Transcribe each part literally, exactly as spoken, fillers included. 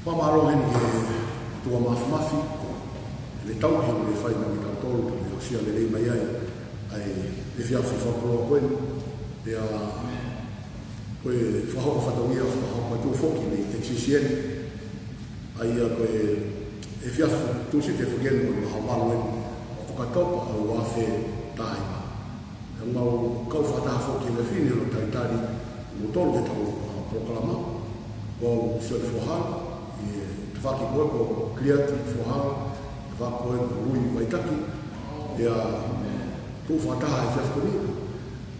Fakamālō heni ki he ʻOtua Māfimafi, ʻene tauhi ʻoku ne fai maʻa kitautolu, tau ne aʻusia lelei mai ai ʻa e efiafi fakakoloa ko eni. Pea ko e fakahoko fatongia, fakahoko atu foki mei he Tekisisi eni, ʻa ia ko e efiafi Tūsite foki eni, ko e vahe valu eni ʻo ʻOkatopa ʻo e ua afe taha hiva. ʻE mau kau fakataha foki he efiafi ni ʻo talitali kimoutolu ki heʻetau, ʻa, polokalama. Ko au Sione Fohala, ʻi he tafaʻaki ko ē ko Kiliati Fohala, tafaʻaki ko ē ko Lui Vaitaki, pea tuʻu fakataha he efiafi ko eni,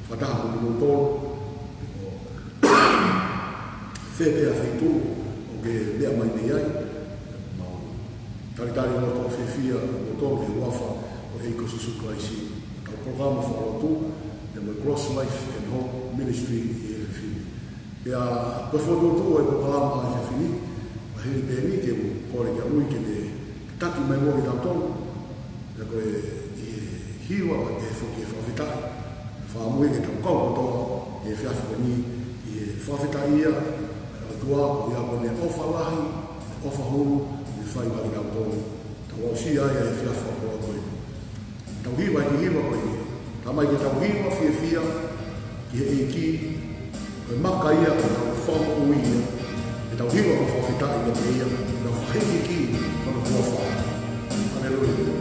fakataha mo kimoutolu, ʻo fē pē ʻa e feituʻu ʻoku ke meʻa mai mei ai, mau talitali loto fiefia kimoutolu he huafa ʻo e ʻEiki ko Sīsū Kalaisi. Ko ʻetau polokalama fakalotu, pea mo e Cross Life and Hope Ministry ʻi he efiafi ni. Pea ko e fokotuʻutuʻu ʻo e polokalama ʻo e efiafi ni, ʻa e hili pē eni ke u kole kia Lui ke ne taki mai muʻa kitautolu, pea ko e ʻi he hiva, ʻe foki e fakafetaʻi. Fakamoʻoni ke tau kau kotoa he efiafi ko eni ʻi he fakafetaʻi ʻa e ʻOtua, ko ia ko ʻene ʻofa lahi, ʻofa hulu, ʻoku ne fai maʻa kitautolu. Tau aʻusia ai ʻa e efiafi fakakoloa ko eni. Tau hiva ʻi he hiva ko eni. Tau mai ke tau hiva fiefia ki he ʻEiki, ko e maka ia ʻo ʻetau fakamoʻui ia. Ke tau hiva mo fakafetaʻi kiate ia, ke tau fakahīkihiki hono huafa. Haleluia.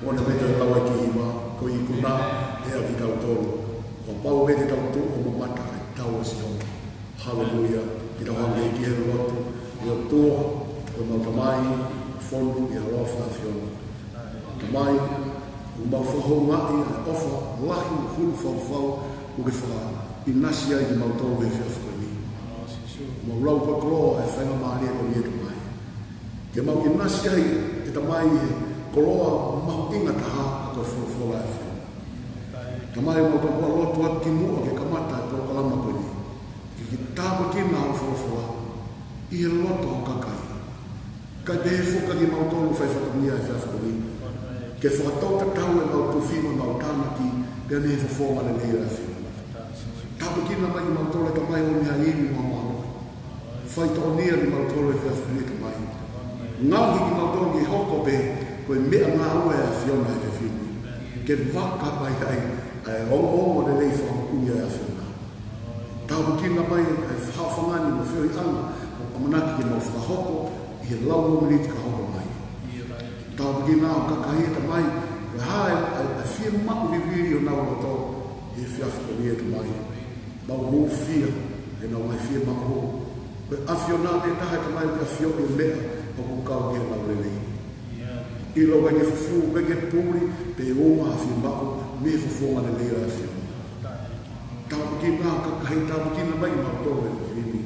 Ona me te lau ai ki hiva, ko e ikuna ʻe ʻa kitautolu. Kuo pau me te tau tuʻu ʻo mamata ki he tau ʻa Sihova. Haleluia. Ke tau hanga ki he lotu. ʻE ʻOtua, ko homau Tamai, fonu ʻi he ʻaloʻofa ʻa e ʻAfiona. Tamai, ʻoku mau fakahoungaʻi ʻa e ʻofa lahi mo hulu fau ʻoku ke fakaʻinasi ai kimautolu he efiafi ko eni. Mau lau fakakoloa e faingamālie ko eni ʻe Tamai. Ke mau ʻinasi ai ʻe Tamai he koloa mahuʻinga taha ʻa e folofola ʻa e ʻAfiona. Tamai, mau kau lotu atu ki muʻa ke kamata e polokalama ko eni, ke ke tāpuekina hoʻo folofola ʻi he loto ʻo e kakai. Kae pehē foki kimautolu fai fatongia he efiafi ko eni, ke fakatau tatau ʻemau tufi mo ʻemau tānaki pea mei he fofonga lelei ʻo e ʻAfiona. Tāpuekina mai kimautolu ʻe Tamai ʻi he ʻaho ni mo e mālohi. Faitoʻonia kimautolu he efiafi ni ʻe Tamai. Ngaohi kimautolu ke hoko pē ko e meʻangāue ʻa e ʻAfiona he efiafi ni, ke vaka mai ai ʻa e ongoongo lelei fakamoʻui ʻa e ʻAfiona. Tāpuekina mai ʻa e fakaʻaongaʻi mo e feohiʻanga ʻoku ʻamanaki ke mau fakahoko ʻi he laui ʻo e miniti ka hoko mai. Tāpuekina ʻa e kakai ʻe Tamai, ko e hā ʻa e, ʻa e, ʻa e fiemaʻu vivili ʻo honau loto he efiafi ko eni ʻe Tamai. Mau hūfia ʻi heʻenau ngaahi fiemaʻu. Ko e ʻAfiona pē taha ʻe Tamai ʻoku ke ʻafioʻi e meʻa ʻoku kau ki heʻenau lelei. ʻIlo ʻoku ʻikai ke fufū, ʻikai ke puli, pe ʻoku ʻi ai ha fiemaʻu mei he fofonga lelei ʻo e ʻAfiona. Tāpuekina ʻa e kakai, tāpuekina mai kimautolu he efiafi ni.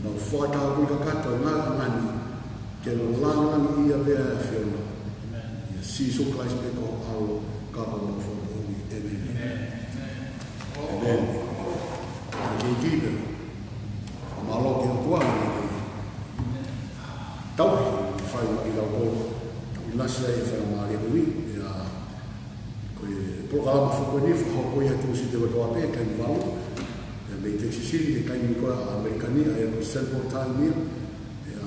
Mau fakatapui kakato ʻa e ngaahi ʻaho ni ke lāngilangiʻia pē ʻa e ʻAfiona. ʻIa Sīsū Kalaisi pē ko ho ʻAlo ka ko homau Fakamoʻui. ʻĒmeni. ʻĒmeni. ʻA e kei kipe. Fakamālō ki he ʻOtua ʻi he tauhi naʻe fai maʻa kitautolu, tau ʻinasi ai he faingamālie ko eni, ʻia, ko e polokalama foki ko eni, fakahoko ia he Tūsite kotoa pē, taimi valu, ʻia mei Texas ni, he taimi ko ē ʻa ʻAmelika ni, ʻa ia ko e Central Time ia, ʻia,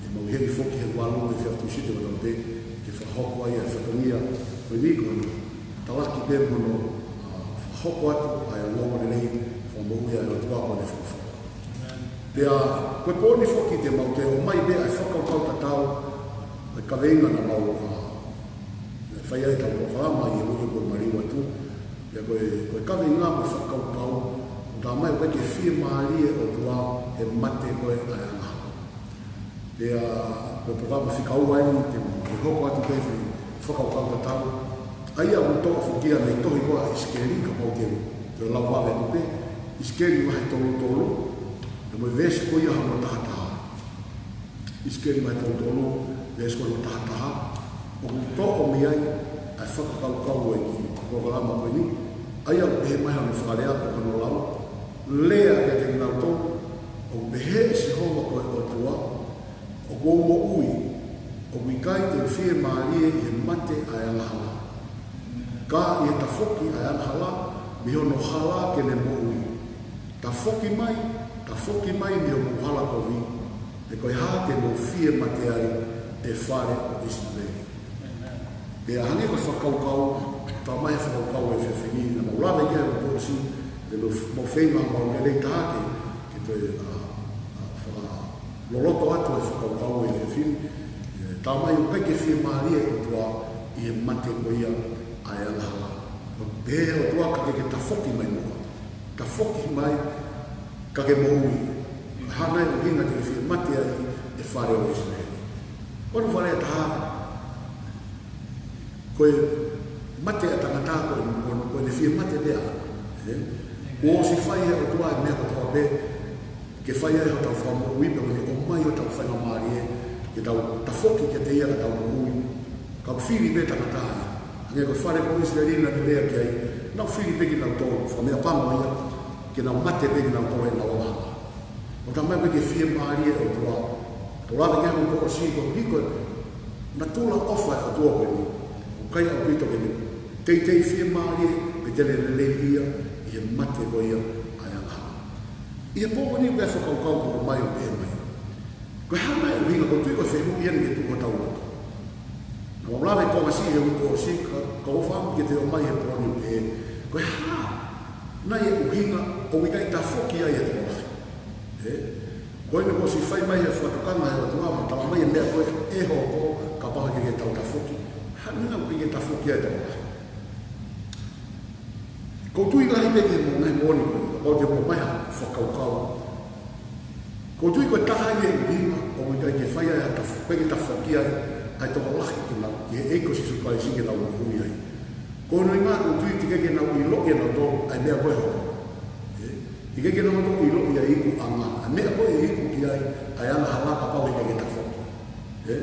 ʻe mau heli foki he valu he efiafi Tūsite kotoa pē, ke fakahoko ai ʻa e fatongia ko eni ko hono talaki pē mo hono, ʻa, fakahoko atu ʻa e ongoongo lelei fakamoʻui ʻa e ʻOtua ko ʻene folofola. Pea ko e pō ni foki te mau toe ʻomai pē ʻa e fakakaukau tatau, ʻa e kaveinga naʻa mau, ʻa, fai ai ʻetau polokalama ʻi he uike kuo maliu atu. Pea ko e, ko e kaveinga mo e fakakaukau, ʻoku talamai ʻoku ʻikai ke fiemālie ʻa e ʻOtua he mate ko ē ʻa e angahala. Pea ko e polokalama fika ua eni te, te hoko atu pē he fakakaukau tatau. ʻA ia ʻoku toʻo foki ia mei he tohi ko ē ʻa ʻIsikeli, kapau te, te u lau vave atu pē, ʻIsikeli vahe tolu tolu, pea mo e veesi ko ia hono taha taha. ʻIsikeli vahe tolu tolu, veesi ko hono taha taha, ʻoku toʻo mei ai ʻa e fakakaukau ʻo e kiʻi polokalama ko eni, ʻa ia ʻoku pehē mai hono fakalea pe ko hono lau, Lea kiate kinautolu, ʻoku pehē ʻe Sihova ko e ʻOtua, ʻOku ou moʻui, ʻoku ʻikai te u fiemālie ʻi he mate ʻa e angahala, ka ʻi he tafoki ʻa e angahala mei hono hala ke ne moʻui. Tafoki mai, tafoki mai mei hoʻomou hala kovi, pe ko e hā te mou fie mate ai, ʻe fale ʻo ʻIsileli. Pea hangē ko e fakakaukau, talamai he fakakaukau ʻo e efiafi ni, naʻa mau lave ki ai he uike kuo ʻosi, pea mo, mo e feinga mau lelei taha ke, ke toe, ʻa, ʻa, fakaloloto atu e fakakaukau ʻo e efiafi ni, ʻe, talamai ʻoku ʻikai ke fiemālie ʻa e ʻOtua ʻi he mate ko ia ʻa e angahala. Pehē ʻe he ʻOtua ka ke, ke tafoki mai muʻa. Tafoki mai, ka ke moʻui. Hangē ʻoku ʻikai te ke fie mate ai, ʻe fale ʻo ʻIsileli. Ko hono fakalea ʻe taha, ko e mate ʻa e tangata ko e, ko e, ko ʻene fie mate pē ia. ʻE? Kuo ʻosi fai ʻe he ʻOtua e meʻa kotoa pē, ke fai ai hotau fakamoʻui pea ʻoku ne ʻomai hotau faingamālie, ke tau tafoki kiate ia ka tau moʻui. Ka ʻoku fili pē tangata ia. Hangē ko e fale ko ʻIsileli naʻa ne lea ki ai, nau fili pē kinautolu, fakameʻapango ia, ke nau mate pē kinautolu ʻi heʻenau angahala. ʻOku talamai ʻoku ʻikai ke fiemālie ʻa e ʻOtua. Tau lave ki ai he uike kuo ʻosi ko e hiko, natula ʻofa ʻa e ʻOtua ko eni. ʻOku ʻikai ʻaupito ke ne teitei fiemālie, pe te ne lelei ia, ʻi he mate ko ia ʻa e angahala. ʻI he pō ko eni ʻoku ʻi ai e fakakaukau ʻoku ʻomai ʻo pehē mai, ko e hā nai e ʻuhinga, ʻoku ou tui ko e fehuʻi eni ke tuʻu hotau loto. Naʻa mau lave ko ē ʻi he uike kuo ʻosi, ka, ka ʻoku ou fakaʻamu ke toe ʻomai he pō ni ʻo pehē, ko e hā nai e ʻuhinga ʻoku ʻikai tafoki ai e tokolahi. ʻE? Ko eni kuo ʻosi fai mai e fakatokanga ʻa e ʻOtua, mo talamai e meʻa ko ē ʻe hoko kapau he ʻikai ke tau tafoki. Hā e ʻuhinga ʻoku ʻikai ke tafoki ai e tokolahi. ʻOku ou tui lahi pē ki he mo ngai moʻoni ko eni, kapau te mou ʻomai ha fakakaukau. ʻOku ou tui ko e taha ia e ʻuhinga ʻoku ʻikai ke fai ai ha taf-, ʻikai ke tafoki ai ʻa e tokolahi ke nau, ki he ʻEiki ko Sīsū Kalaisi ke nau moʻui ai. Ko hono ʻuhinga ʻoku ou tui teʻeki ke nau ʻiloʻi ʻe nautolu ʻa e meʻa ko ē ʻe hoko. ʻE? Teʻeki ke nau toe ʻiloʻi ʻa e ikuʻanga, ʻa e meʻa ko ē ʻe iku ki ai ʻa e angahala kapau he ʻikai ke tafoki. ʻE?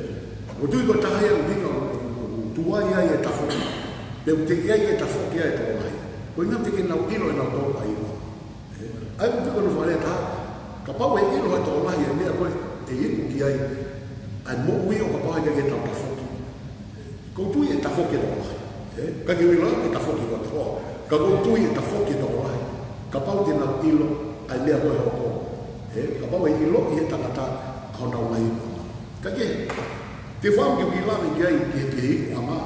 ʻOku ou tui ko e taha ia e ʻuhinga ʻoku, ʻoku, ʻoku tuai ai e tafoki. Pe ʻoku teʻeki ai ke tafoki ai e tokolahi. Ko e ʻuhinga teʻeki ke nau ʻilo ʻe nautolu ʻa e ikuʻanga. ʻE? ʻA ia ʻoku piko no fale ta, kapau ʻe ʻilo ʻe he tokolahi e meʻa ko ē ʻe iku ki ai ʻa e moʻui ʻo kapau he ʻikai ke tau tafoki. ʻOku ou tui ʻe tafoki e tokolahi. Ē? Ka ke ʻilo ʻe tafoki ʻe kotoa. Ka ʻoku ou tui ʻe tafoki e tokolahi. Kapau te nau ʻilo ʻa e meʻa ko ē ʻe hoko. Ē? Kapau ʻe ʻiloʻi ʻe he tangata ʻa honau ngaahi ikuʻanga. Ka ke, te u fakaʻamu ke u kiʻi lave ki ai ki he, ki he ikuʻanga.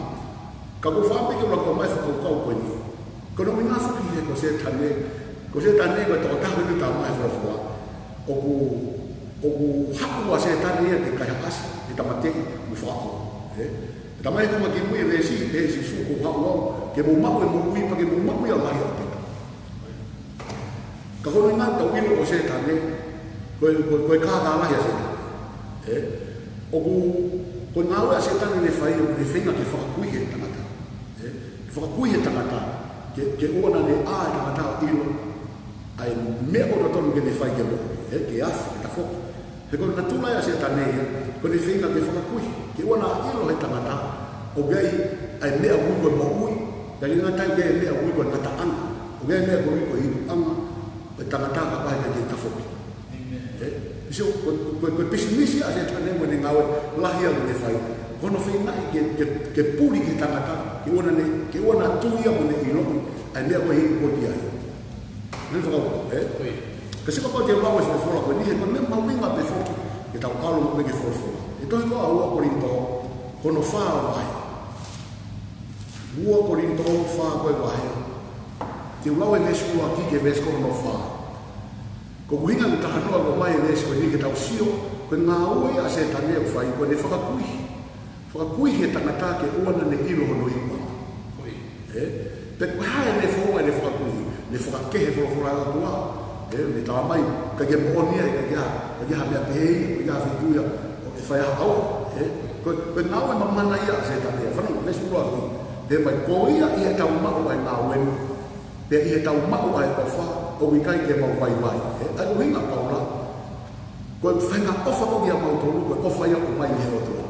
Ka ʻoku ou fakaʻamu ke u laka mai e fakakaukau ko eni. Ko hono ʻuhinga foki he ko Sētane, ko Sētane ko e tokotaha ʻoku tala mai he folofola. ʻOku, ʻoku haʻu ʻa Sētane ia ke kaihaʻasi, ke tāmateʻi mo fakaʻauha. Ē? Talamai he konga kimui e veesi, pehē ʻe Sīsū, ko au ʻoku haʻu au ke mou maʻu e moʻui pea ke mou maʻu ia lahi ʻaupito. Ka ko hono ʻuhinga ʻoku tau ʻilo ko Sētane, ko e, ko e, ko e kākā lahi ʻa Sētane. Ē? ʻOku, ko e ngāue ʻa Sētane ne fai, ʻoku ne feinga ke fakakuihi e tangata. Ē? Ke fakakuihi e tangata, ke, ke ʻoua naʻa ne ʻā e tangata ʻo ʻilo ʻa e meʻa ʻoku totonu ke ne fai ke moʻui, ē, ke afe, ke tafoki. He ko e natula ia ʻa Sētane ia, ʻoku ne feinga ke fakakuihi, ke ʻoua naʻa ʻilo ʻe he tangata ʻoku ʻi ai ʻa e meʻa ʻoku ui ko e moʻui, ka ʻikai ngata ai, ʻoku ʻi ai e meʻa ʻoku ui ko e ngataʻanga, ʻoku ʻi ai e meʻa ʻoku ui ko e ikuʻanga ʻo e tangata kapau he ʻikai ke tafoki. ʻĒmeni. Ē? Sio, ko, ko, ko e pisinisi ʻa Sētane mo ʻene ngāue lahi ia ʻoku ne fai. Ko hono feingaʻi ke, ke, ke puli ki he tangata, ke ʻoua naʻa ne, ke ʻoua naʻa tui ia mo ne ʻiloʻi ʻa e meʻa ko ē ʻoku ʻi ai. Mou fakakaukau, ē? Ko ia. Ka sio kapau te u lau e folofola ko eni, he ko e meʻa mahuʻinga pē foki ke tau ʻalu mo e folofola. ʻI he tohi ko ē ʻa ua Kolinitō, ko hono fā ʻo e vahe. Ua Kolinitō fā ko e vahe. Te u lau e veesi ʻuluaki ki he veesi ko hono fā. Ko e ʻuhinga ʻoku talanoa ko ē mai e veesi ko eni ke tau sio, ko e ngāue ʻa Sētane ʻoku fai, ko ʻene fakakuihi. Fakakuihi e tangata ke ʻoua naʻa ne ʻilo hono ikuʻanga. Ko ia. Ē? Pea ko e hā ʻene foua ʻene fakakuihi, ʻene fakakehe e folofola ʻa e ʻOtua. Ē? Ne talamai, ʻikai ke moʻoni ia, ʻikai ke ʻi ai ha, ʻikai ke ʻi ai ha meʻa pehē ia, ʻikai ke ʻi ai ha feituʻu ia ʻe fai ai ha ʻauha. Ē? Ko, ko e ngāue mamana ia ʻa Sētane, fanongo, veesi ʻuluaki. Pehē mai, ko ia ʻi heʻetau maʻu ʻa e ngāue ni, pea ʻi heʻetau maʻu ʻa e ʻofa, ʻoku ʻikai ke mau vaivai. Ē? ʻA ia ko e ʻuhinga ʻa Paula, ko e faʻahinga ʻofa ko ia ʻa mautolu, ko e ʻofa ia ʻoku ʻomai mei he ʻOtua.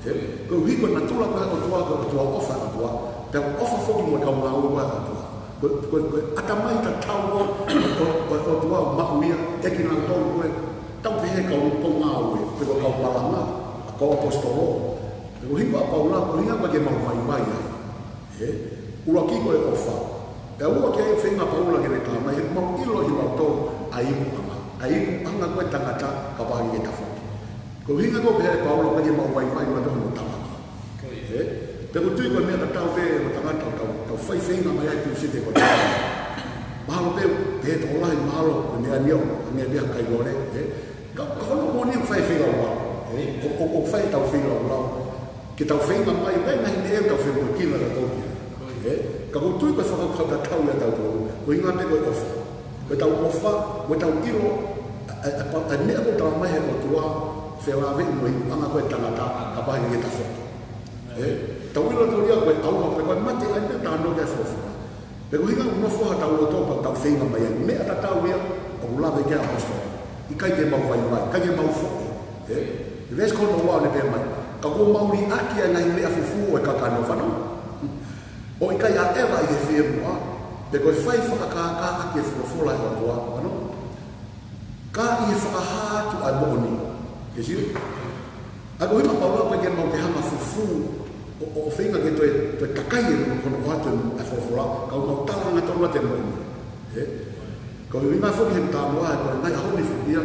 Ē? Koeʻuhi ko e natula ko ē ʻa e ʻOtua, ko e ʻOtua ʻofa ʻa e ʻOtua. Pea ʻofa foki mo e kau ngāue ko ē ʻa e ʻOtua. Ko e, ko e, ko e ʻatamai tatau ʻo, ʻo, ʻo, ʻo e ʻOtua ʻoku maʻu ia ʻe kinautolu ko ē, tau pehē kau, kau ngāue, pe ko e kau malanga, kau ʻaposetolo. Koeʻuhi ko ē ʻa Paula, ko e ʻuhinga ʻoku ʻikai ke mau vaivai ai. Ē? ʻUluaki ko e ʻofa. Pea ua ki ai e feinga ʻa Paula ke ne talamai, he ʻoku mau ʻilo ʻe kimautolu ʻa e ikuʻanga. ʻA e ikuʻanga ko ē ʻo e tangata kapau ʻe tafoki. Ko e ʻuhinga ko ē pehē ʻe Paula ʻoku ʻikai ke mau vaivai mautolu mo tāmaki. Ko ia. Ē? Pea ʻoku ou tui ko e meʻa tatau pē ʻo e tangata ʻoku tau, tau fai feinga mai ai Tūsite ko ē. Mahalo pē, pehē tokolahi mahalo, ko e meʻa ni ʻoku, ko e meʻa pē ʻa e kai lole, ē? Ka, ka ko hono moʻoni ʻoku fai feilaulau, ē? ʻO, ʻo, ʻoku fai ʻetau feilaulau. Ke tau feinga mai, ʻikai ngaahi meʻa ʻoku tau femoʻuekina ʻa tautolu ia. Ē? Ka ʻoku ou tui ko e fakakaukau tatau ia ʻa tautolu, ko e ʻuhinga pē ko e ʻofa. Ko ʻetau ʻofa, ko ʻetau ʻilo, ʻa, ʻa, ʻa, ʻa e meʻa ʻoku talamai he ʻOtua, felāveʻi mo e ikuʻanga ko ē ʻo e tangata, kapau ʻe tafoki. Ē? Tau ʻilo tautolu ia ko e ʻauha, pe ko e mate, ʻa ia pē ʻoku talanoa ki ai e folofola. Pea ko e ʻuhinga ʻoku nofo ai hotau loto pea tau feinga mai ai. Meʻa tatau ia ʻoku lave ki ai e ʻaposetolo. ʻIkai ke mau vaivai, ʻikai ke mau foʻi. Ē? Veesi ko hono ua ʻoku ne pehē mai, ka kuo mau liʻaki ʻa e ngaahi meʻa fufū ʻo e kakano, fanongo. ʻO ʻikai ʻaʻeva ʻi he fiemuʻa, pe ko e fai fakakākā ʻaki e folofola ʻa e ʻOtua, fanongo. Ka ʻi he fakahā atu ʻa e moʻoni. Ke sio? ʻA ia ko e ʻuhinga ʻa Paula ʻoku ʻikai ke mau toe hanga ʻo fufū ʻo, ʻo feinga ke toe, toe takai e hono ʻoatu e folofola, ka ʻoku mau tala hangatonu atu e moʻoni. Ē? Ko e ʻuhinga foki he talanoa, ko e ngaahi ʻaho ni foki ia,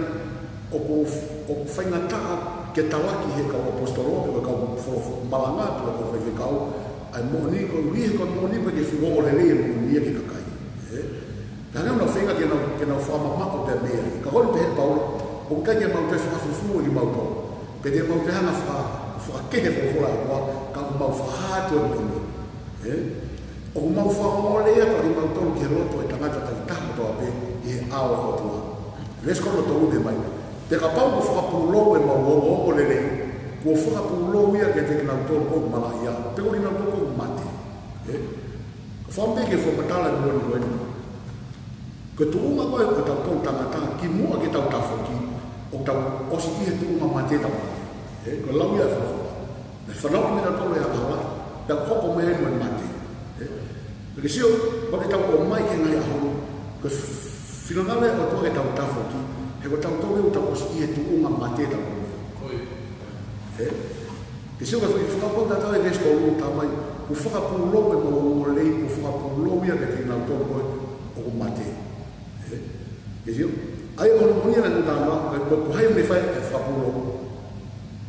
ʻoku, ʻoku faingataʻa ke talaki ʻe he kau ʻaposetolo, pe ko e kau folofola malanga, pe ko e kau faifekau, ʻa e moʻoni, koeʻuhi he ko e moʻoni ʻoku ʻikai ke fuoloa lelei e moʻoni ia ki he kakai. Ē? Ka hangē ʻoku nau feinga ke nau, ke nau fakamamaʻo pē mei ai. Ka ko eni pehē ʻe Paula, ʻoku ʻikai ke mau toe fakafufū ʻe kimautolu. Pe te mau toe hanga ʻo faka-, fakakehe e folofola ʻa e ʻOtua, ka ʻoku mau fakahā atu e moʻoni. Ē? ʻOku mau fakaongoongo ia kimautolu ki he loto ʻo e tangata takitaha kotoa pē ʻi he ʻao ʻo e ʻOtua. Veesi ko hono tolu pehē mai, pea kapau kuo fakapūlou ʻemau ongoongolelei, kuo fakapūlou ia kiate kinautolu ʻoku malaʻia, pe ko kinautolu ʻoku mate. Ē? Fakaʻamu pē ke fakamatala e moʻoni ko eni. Ko e tuʻunga ko ē ʻo e tau tangata, kimuʻa ke tau tafoki, ʻoku tau ʻosi ʻi he tuʻunga mate ʻetau. Ē, ko e lau ia ʻa e folofola. Naʻe fanauʻi kitautolu ʻe he angahala, pea hoko mai ai mo e mate. Ē, pea ke sio, ʻoku tau ō mai ki he ngaahi ʻaho ni, ko e finangalo ʻa e ʻOtua ke tau tafoki, he ko kitautolu ʻoku tau ʻosi ʻi he tuʻunga mate ʻetau. Ko ia. Ē? Ke sio ka fai fakapau tatau e veesi tolu, talamai, kuo fakapūlou ʻemau ongoongolelei, kuo fakapūlou ia kiate kinautolu ko ē ʻoku mate. Ē? Ke sio? ʻA ia ko hono moʻoni ʻena ʻoku talanoa, ko, ko, ko hai ʻoku ne fai e fakapūlou?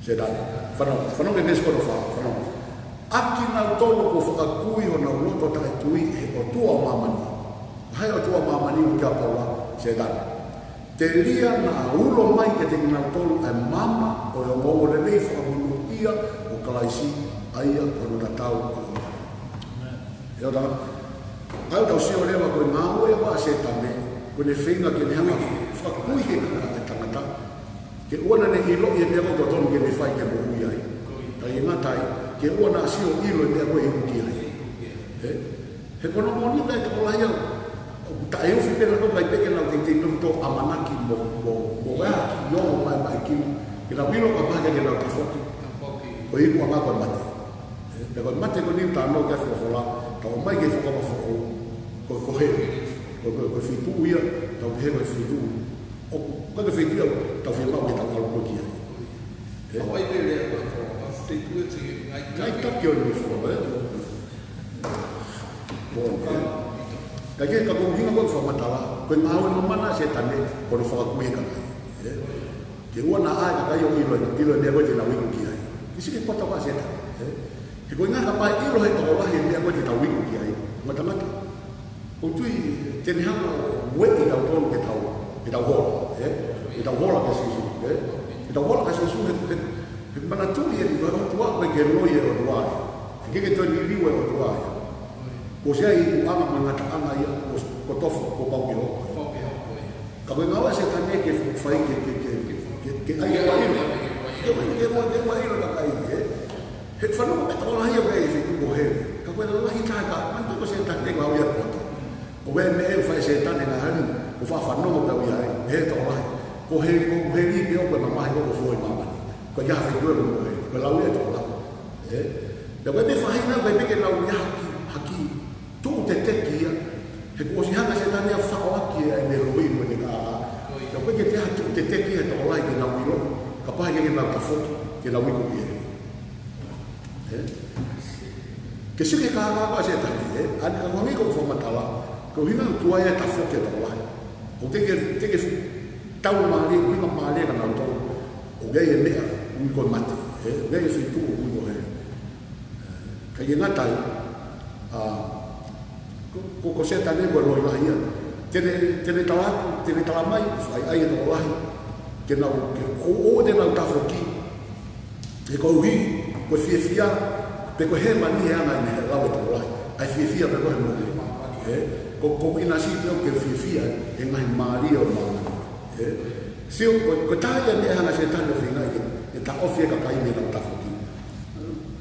Sētane. Fanongo, fanongo ki he veesi ko hono fā, fanongo. ʻA kinautolu kuo fakakui honau loto taʻetui ʻe he ʻotua ʻo māmani. Ko hai e ʻotua ʻo māmani ʻoku ʻuhinga kia Paula? Sētane. Telia naʻa ulo mai kiate kinautolu ʻa e maama ʻo e ongoongolelei fakamonūʻia ʻo Kalaisi, ʻa ia ko hono tatau ʻo e ʻOtua. ʻE ʻo tama. ʻA ia ʻoku tau sio leva ko e ngāue ʻa Sētane, ko ʻene feinga ke ne hanga ʻo fakakui ʻe he tangata, ke ʻoua naʻa ne ʻiloʻi e meʻa ko ē ʻoku totonu ke ne fai ke moʻui ai. Ka ʻikai ngata ai, ke ʻoua naʻa sio ʻilo e meʻa ko ē ʻe iku ki ai. Ē? He ko hono moʻoni ʻoku ʻikai tokolahi au. ʻOku taʻeufi pē nautolu, ʻikai pē ke nau teitei nofo ʻo ʻamanaki mo, mo, mo ʻai ha kiʻi ongo maʻamaʻa kina. Ke nau ʻilo kapau ʻe ʻikai ke nau tafoki, ko e ikuʻanga ko e mate. Ē, pea ko e mate ko eni ʻoku talanoa ki ai e folofola, tau ō mai ki he Fuakava Foʻou, ko, ko heli. Ko, ko, ko e feituʻu ia, tau pehē ko e feituʻu. ʻOku, ko e feituʻu ia, tau fiemaʻu ke tau ʻalu ko ē ki ai. Ē? Hawaii pē lea ko e folofola, feituʻu ʻe te ngaahi taki ʻo e folofola, ē? Moʻoni, ē? Ka ke, ka ko e ʻuhinga ko e fakamatala, ko e ngāue mamana ʻa Sētane, ko hono fakakui e kakai. Ē? Ke ʻoua naʻa ʻai e kakai ʻo ʻilo, ʻilo e meʻa ko ē te nau iku ki ai. Ke sio ki he poto ʻa Sētane, ē? He ko e ʻuhinga kapau ʻe ʻilo ʻe he tokolahi e meʻa ko ē te tau iku ki ai, mo e tangata. ʻOku ou tui te ne hanga ʻo ueʻi kitautolu ke tau, ke tau hola, ē? Ke tau hola kia Sīsū, ē? Ke tau hola kia Sīsū he, he, he manatuʻi eni ko e ʻOtua ʻoku ʻikai ke loi e ʻOtua ia. ʻIkai ke toe liliu e ʻOtua ia. Kuo ʻosi ʻi ai e ikuʻanga mo e ngataʻanga ia, kuo, kuo tofa, kuo pau ke hoko. Ka ko e ngāue ʻa Sētane ke fai ke, ke, ke, ke, ke ʻai ke ʻoua ʻilo. Ke ʻoua, ke ʻoua, ke ʻoua ʻilo e kakai, ē? He fanongo pē tokolahi ʻoku ʻi ai e feituʻu ko heli. Ka ko e lalahi taha ka, manatuʻi ko Sētane ko e ʻuhinga ia e poto. ʻOku ʻi ai e meʻa ʻoku fai ʻe Sētane ngaahi ʻaho ni, ʻoku faʻa fanongo pē ʻa ia ai, he tokolahi. Ko heli, ko heli pē ʻoku mamahi ko ē ʻo fua ʻi māmani. Ko e ʻuhinga feituʻu ʻoku ko heli. Ko e lau ia e tokolahi. Ē? Pea ko e meʻa faʻahinga, ko e meʻa ke lau ia haki, haki. Tuʻu teteki ia, he kuo ʻosi hanga ʻe Sētane ʻo faʻo ʻaki ʻene loi mo ʻene kākā. Ka ʻoku ʻikai ke toe tuʻu teteki ia ʻe he tokolahi ke nau ʻilo, kapau ʻe ʻikai ke nau tafoki, ke nau iku ki ai. Ē? Ke sio ki he kākā ko ē ʻa Sētane, ē? ʻA ia ka ko e ʻuhinga ko e fakamatala, ko e ʻuhinga ʻoku tuai e tafoki ʻa e tokolahi. ʻOku teʻeki, teʻeki tau mālie, ʻuhinga mālie kia nautolu. ʻOku ʻi ai e meʻa, ui ko e mate, ē? ʻOku ʻi ai e feituʻu, ui ko e heli. Ka ʻikai ngata ai, ā, ko, ko, ko Sētane ko e loi lahi ia. Te ne, te ne tala atu, te ne talamai, fai ai e tokolahi. Ke nau, ke, ʻo, ʻo te nau tafoki. He koeʻuhi, ko e fiefia, pe ko e hēvani ʻe anga ʻene lau e tokolahi. ʻA e fiefia pe ko e moʻui. Ē? Ko, ko e ʻinasi pē ʻoku ke fiefia, he ngaahi mālie ʻo māmani. Ē? Sio, ko, ko e taha ia e meʻa ʻe hanga ʻe Sētane ʻo feingaʻi ke, ke taʻofi e kakai mei heʻenau tafoki.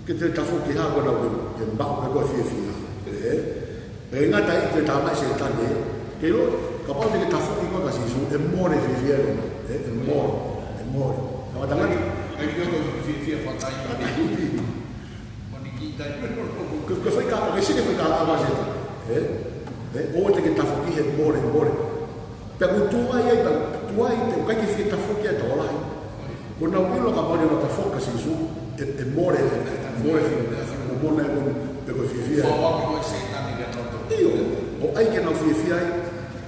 Ke te tafoki ha ko lau ke, ke maʻu pē ko e fiefia. Ē? ʻIkai ngata ai, ko e talamai ʻe Sētane, ke ʻilo, kapau te ke tafoki koe kia Sīsū, ʻe mole e fiefia ʻoku maʻu. Ē? ʻE mole, ʻe mole. Ka matanga. ʻIkai ke ʻilo ko e fiefia fakai. Fakai. Ko, ko e fai kākā, ke sio ki he fai kākā ʻa Sētane. Ē? Ē? ʻOua te ke tafoki he mole, mole. Pea ʻoku tuai ai, pea tuai, pea ʻikai ke fie tafoki ʻa e tokolahi. Kuo nau ʻilo kapau te nau tafoki kia Sīsū, ʻe, ʻe mole, ʻe, ʻe mole e fie, ʻe mole e fie, pe ko e fiefia. Fakaʻamu ko ē Sētane kia nautolu. ʻIo, ʻoku ʻai ke nau fiefia ai,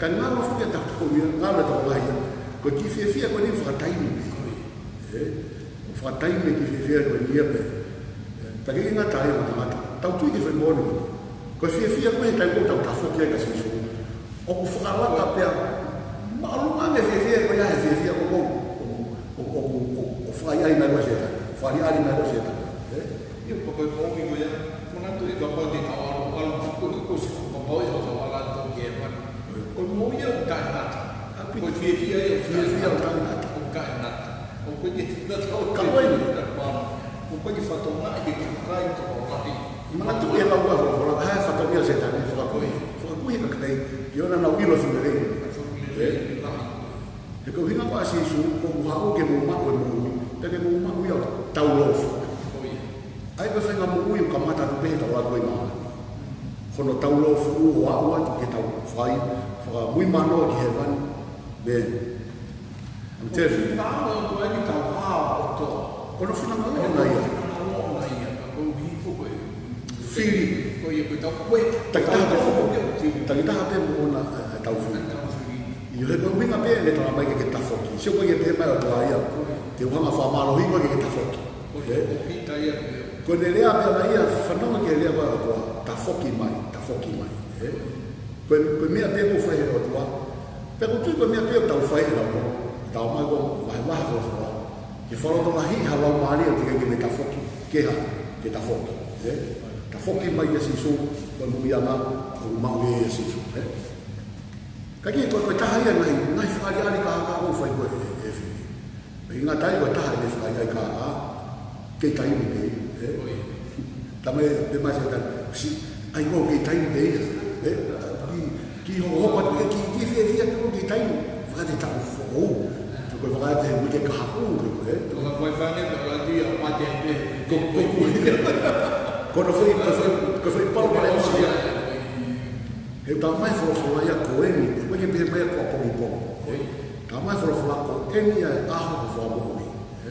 ka ngalo foki e tafoki ia, ngalo e tokolahi ia. Ko e kiʻi fiefia ko eni fakataimi. Ē? Fakataimi e kiʻi fiefia ko eni ia pē. Pea ʻikai ngata ai mo tangata. Tau tui ki he fai moʻoni. Ko e fiefia ko ē he taimi ʻoku tau tafoki ai kia Sīsū. ʻOku fakalaka pea māʻolunga ange e fiefia ko ia he fiefia ko ē ʻoku, ʻoku, ʻoku, ʻoku, ʻoku fai ai mai ko ē ʻa Sētane. Fai ai mai ko ē ʻa Sētane. Ē? ʻIo, ko e moʻoni ko ia. Manatuʻi kapau te tau ʻalu, ʻalu, ko, ko, ko, kapau ʻe tau ʻalu atu ki hēvani. Ko e moʻui ia ʻoku taʻengata. Ko e fiefia ia ʻoku taʻengata. Fiefia ʻoku taʻengata. ʻOku taʻengata. ʻOku ʻikai ke ngata ʻo ka ko e ʻoku ʻikai ke fatongia ke kakai tokolahi. Manatuʻi e lau ʻa e folofola, ko e fatongia ʻa Sētane, fakakui. Fakakui e kakai, ke ʻoua naʻa nau ʻilo e finangalo. Ē? He ko e ʻuhinga ko ē ʻa Sīsū, ko ʻeku haʻu ke mou maʻu e moʻui, pea ke mou maʻu ia ʻo taulōfuʻu. ʻA ia ko e faʻahinga moʻui ʻoku kamata atu pē he taulōfuʻu ʻi māmani. Ko hono taulōfuʻu ʻo aʻu atu ke tau fai, fakamuimui manoa ki hēvani. Man. I'm telling you. Ko hono finangalo ʻoʻona ia. Fili. Ko ia ko e tau ko e. Takitaha pē foʻou. Takitaha pē mo ʻona, ʻa, ʻa e tau fili. ʻIo, he ko e ʻuhinga pē ʻene tala mai ke ke tafoki. Sio ko e pehē mai ʻe he ʻOtua ia, te u hanga ʻo fakamālohiʻi koe ke ke tafoki. Ko ia, ʻe? Ko Pita ia pē. Ko ʻene lea pē ʻana ia, fanongo ki he lea ko ē ʻa e ʻOtua, tafoki mai, tafoki mai, ʻe? Ko e, ko e meʻa pē ʻoku fai ʻe he ʻOtua. Pea ʻoku ou tui ko e meʻa pē ʻoku tau fai ʻi he lau, tau mai ko e vahevahe folofola. Ke fakalotolahiʻi ha laumālie ʻoku teʻeki ke ne tafoki, ke hā, ke tafoki, ʻe? Tafoki mai kia Sīsū, ko e moʻuiʻanga ʻoku maʻu ʻia Sīsū, ʻe? Ka ko e, ko e taha ia e ngaahi, ngaahi fakaʻaliʻali kākā ʻoku fai ko ē ʻe, ʻe he fili. Pea ʻi he ngaahi taimi ko e taha ʻene fakaʻaliʻali kākā, kei taimi pē ia, ʻe? Tama e, pehē mai Sētane, si, ʻai ko e kei taimi pē ia, ʻe? Ki, ki hokohoko atu, ʻe, ki, ki fiefia atu ko e kei taimi, fakaʻatā e taʻu foʻou. Ko e fakaʻatā e uike kahaʻu, ʻe? Ko ka fai fane, ka la ki a mate ai pē. Ko, ko, ko, ko hono foʻi, ko e foʻi, ko e foʻi pau pale ʻosi ia. He tala mai folofola ia ko eni, ʻe, ko e ke pehē mai ko e pongipongi. Tala mai folofola ko eni ʻa e ʻaho ʻo e fakamoʻui, ʻe?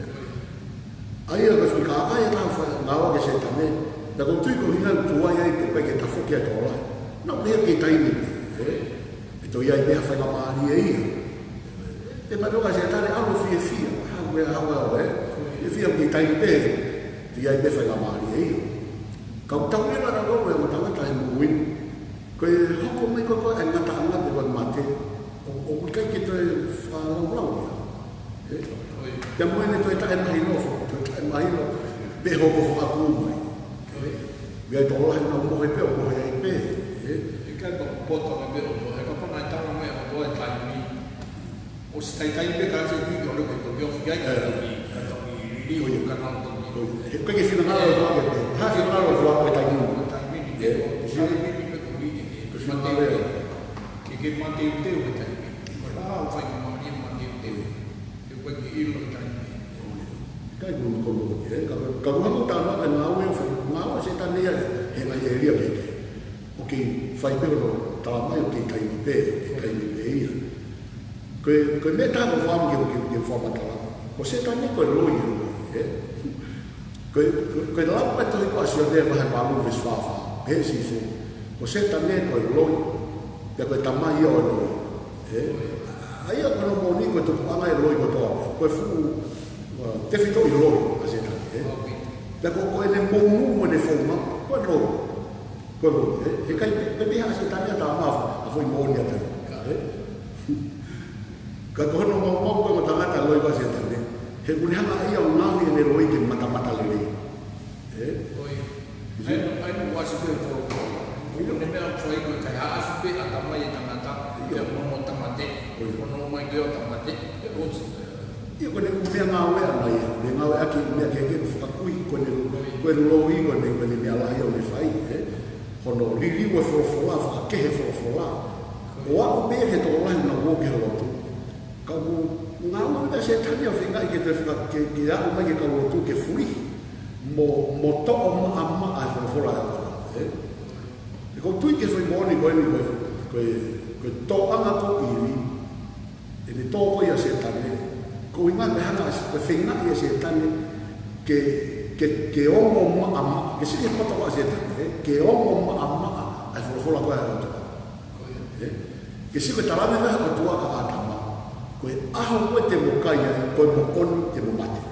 ʻA ia ko e fili kākā ia ʻoku fai ngāue ʻaki ʻe Sētane, pea ʻoku ou tui ko e ʻuhinga ʻoku tuai ai pē ko e ke tafoki ʻa e tokolahi. Naʻa ku pehē kei taimi pē, ʻe? ʻE toe ʻi ai pē ha faingamālie ia. Pea mahino ʻa Sētane ʻalu ʻo fiefia, ha ue, ha ue, ʻe? Fiefia kei taimi pē, toe ʻi ai pē faingamālie ia. Ka ʻoku tau ʻilo ʻa e lau ʻa e ʻOtua ʻi he moʻui ni. Ko e hoko mai ko ē ʻa e ngataʻanga pe ko e mate, ʻo, ʻoku ʻikai ke toe fakalaulau ia. ʻE? Pea mo ʻene toe taʻemahino, toe taʻemahino, pe hoko fakakū mai. ʻE? ʻI ai e tokolahi naʻa nau mohe pē, ʻo mohe ai pē. ʻE? ʻIkai ke poto mai pē ʻo mohe, kapau naʻe tala mai ʻe he ʻOtua e taimi. ʻOsi taitai pē ka se ki ʻo le ko e toki ofi ai ka toki, ka toki liliu ka nau toki. Ko ia. He ko e ke finangalo ʻa e ʻOtua ke pē. Ha finangalo ʻa e ʻOtua ko e taimi. Ko e taimi ni. ʻE, ko e taimi ni pē ko e ke, ke finangalo ʻa e ʻOtua. Ke, ke mateuteu e taimi. Ko e ʻuhinga ʻoku fai ko e mali mateuteu. He ko e ke ʻilo e taimi. ʻIkai ko e ko e, ka, ka ko e hangē ko e tala mai e ngāue ʻoku fai, ngāue ʻa Sētane ia he ngaahi ʻēlia kehekehe. ʻOku fai pē hono tala mai ʻoku kei taimi pē, kei taimi pē ia. Ko e, ko e meʻa ʻe taha ʻoku ou fakaʻamu ke, ke, ke fakamatala. Ko Sētane ko e loi ʻo e, ʻe? Ko e, ko e, ko e lau mai e tohi ko ē ʻa Sione vahe valu veesi fā fā. Pehē ʻe Sīsū, ko Sētane ko e loi, pea ko e tamai ia ʻo e loi. ʻE? ʻA ia ko hono moʻoni ko e tupuʻanga e loi kotoa. Ko e fuʻu, ʻa, tefitoʻi loi ʻa Sētane, ʻe? Pea ko, ko ʻene moʻunga mo ʻene founga, ko e loi. Ko e loi, ʻe, he ʻikai, ʻikai pē ha Sētane ʻa e tama ʻa foʻi moʻoni ʻa e taimi, ʻe? Ka ko hono maumau ko e tangata loi ʻa Sētane, he ʻoku ne hanga ʻe ia ʻo ngaohi ʻene loi ke matamatalelei. ʻE? ʻOi. ʻAi, ʻai mo ʻasi pē ko, ko, ko e meʻa ʻoku fai ko e kai ʻasi pē ʻa e tamai e tangata, ʻio, ʻa hono tamate, ʻoi, hono ʻomai ko e tamate, ʻe ʻosi. ʻIo, ko ʻene ʻū meʻangāue ʻana ia, meʻangāue ʻaki e meʻa kehekehe ʻoku fakakū, ko ʻene, ko e loi, ko ʻene, ko ʻene meʻa lahi ʻoku ne fai, ʻe? Hono liliu e folofola, fakakehe folofola. ʻO aʻu pē he tokolahi naʻa nau ō ki he lotu. Ka ʻoku ngāue pē ʻa Sētane ʻo feingaʻi ke toe faka-, ke, ke aʻu mai ki he kau lotu ke fulihi. Mo, mo toʻo maʻamaʻa e folofola ʻa e ʻOtua, ʻe? He ʻoku ou tui ki he foʻi moʻoni ko eni ko e, ko e, ko e tōʻonga ko eni, ʻene tō ko ia ʻa Sētane, ko e ʻuhinga ke hanga ʻe Sē-, ko e feingaʻi ʻa Sētane ke, ke, ke ongo maʻamaʻa, ke sio ki he poto ʻa Sētane, ʻe? Ke ongo maʻamaʻa ʻa e folofola ko ē ʻa e ʻOtua. ʻE? Ke sio ki he tala mai ʻa e ʻOtua kia ʻĀtama, ko e ʻaho ko ē te mo kai ai, ko e moʻoni te mo mate.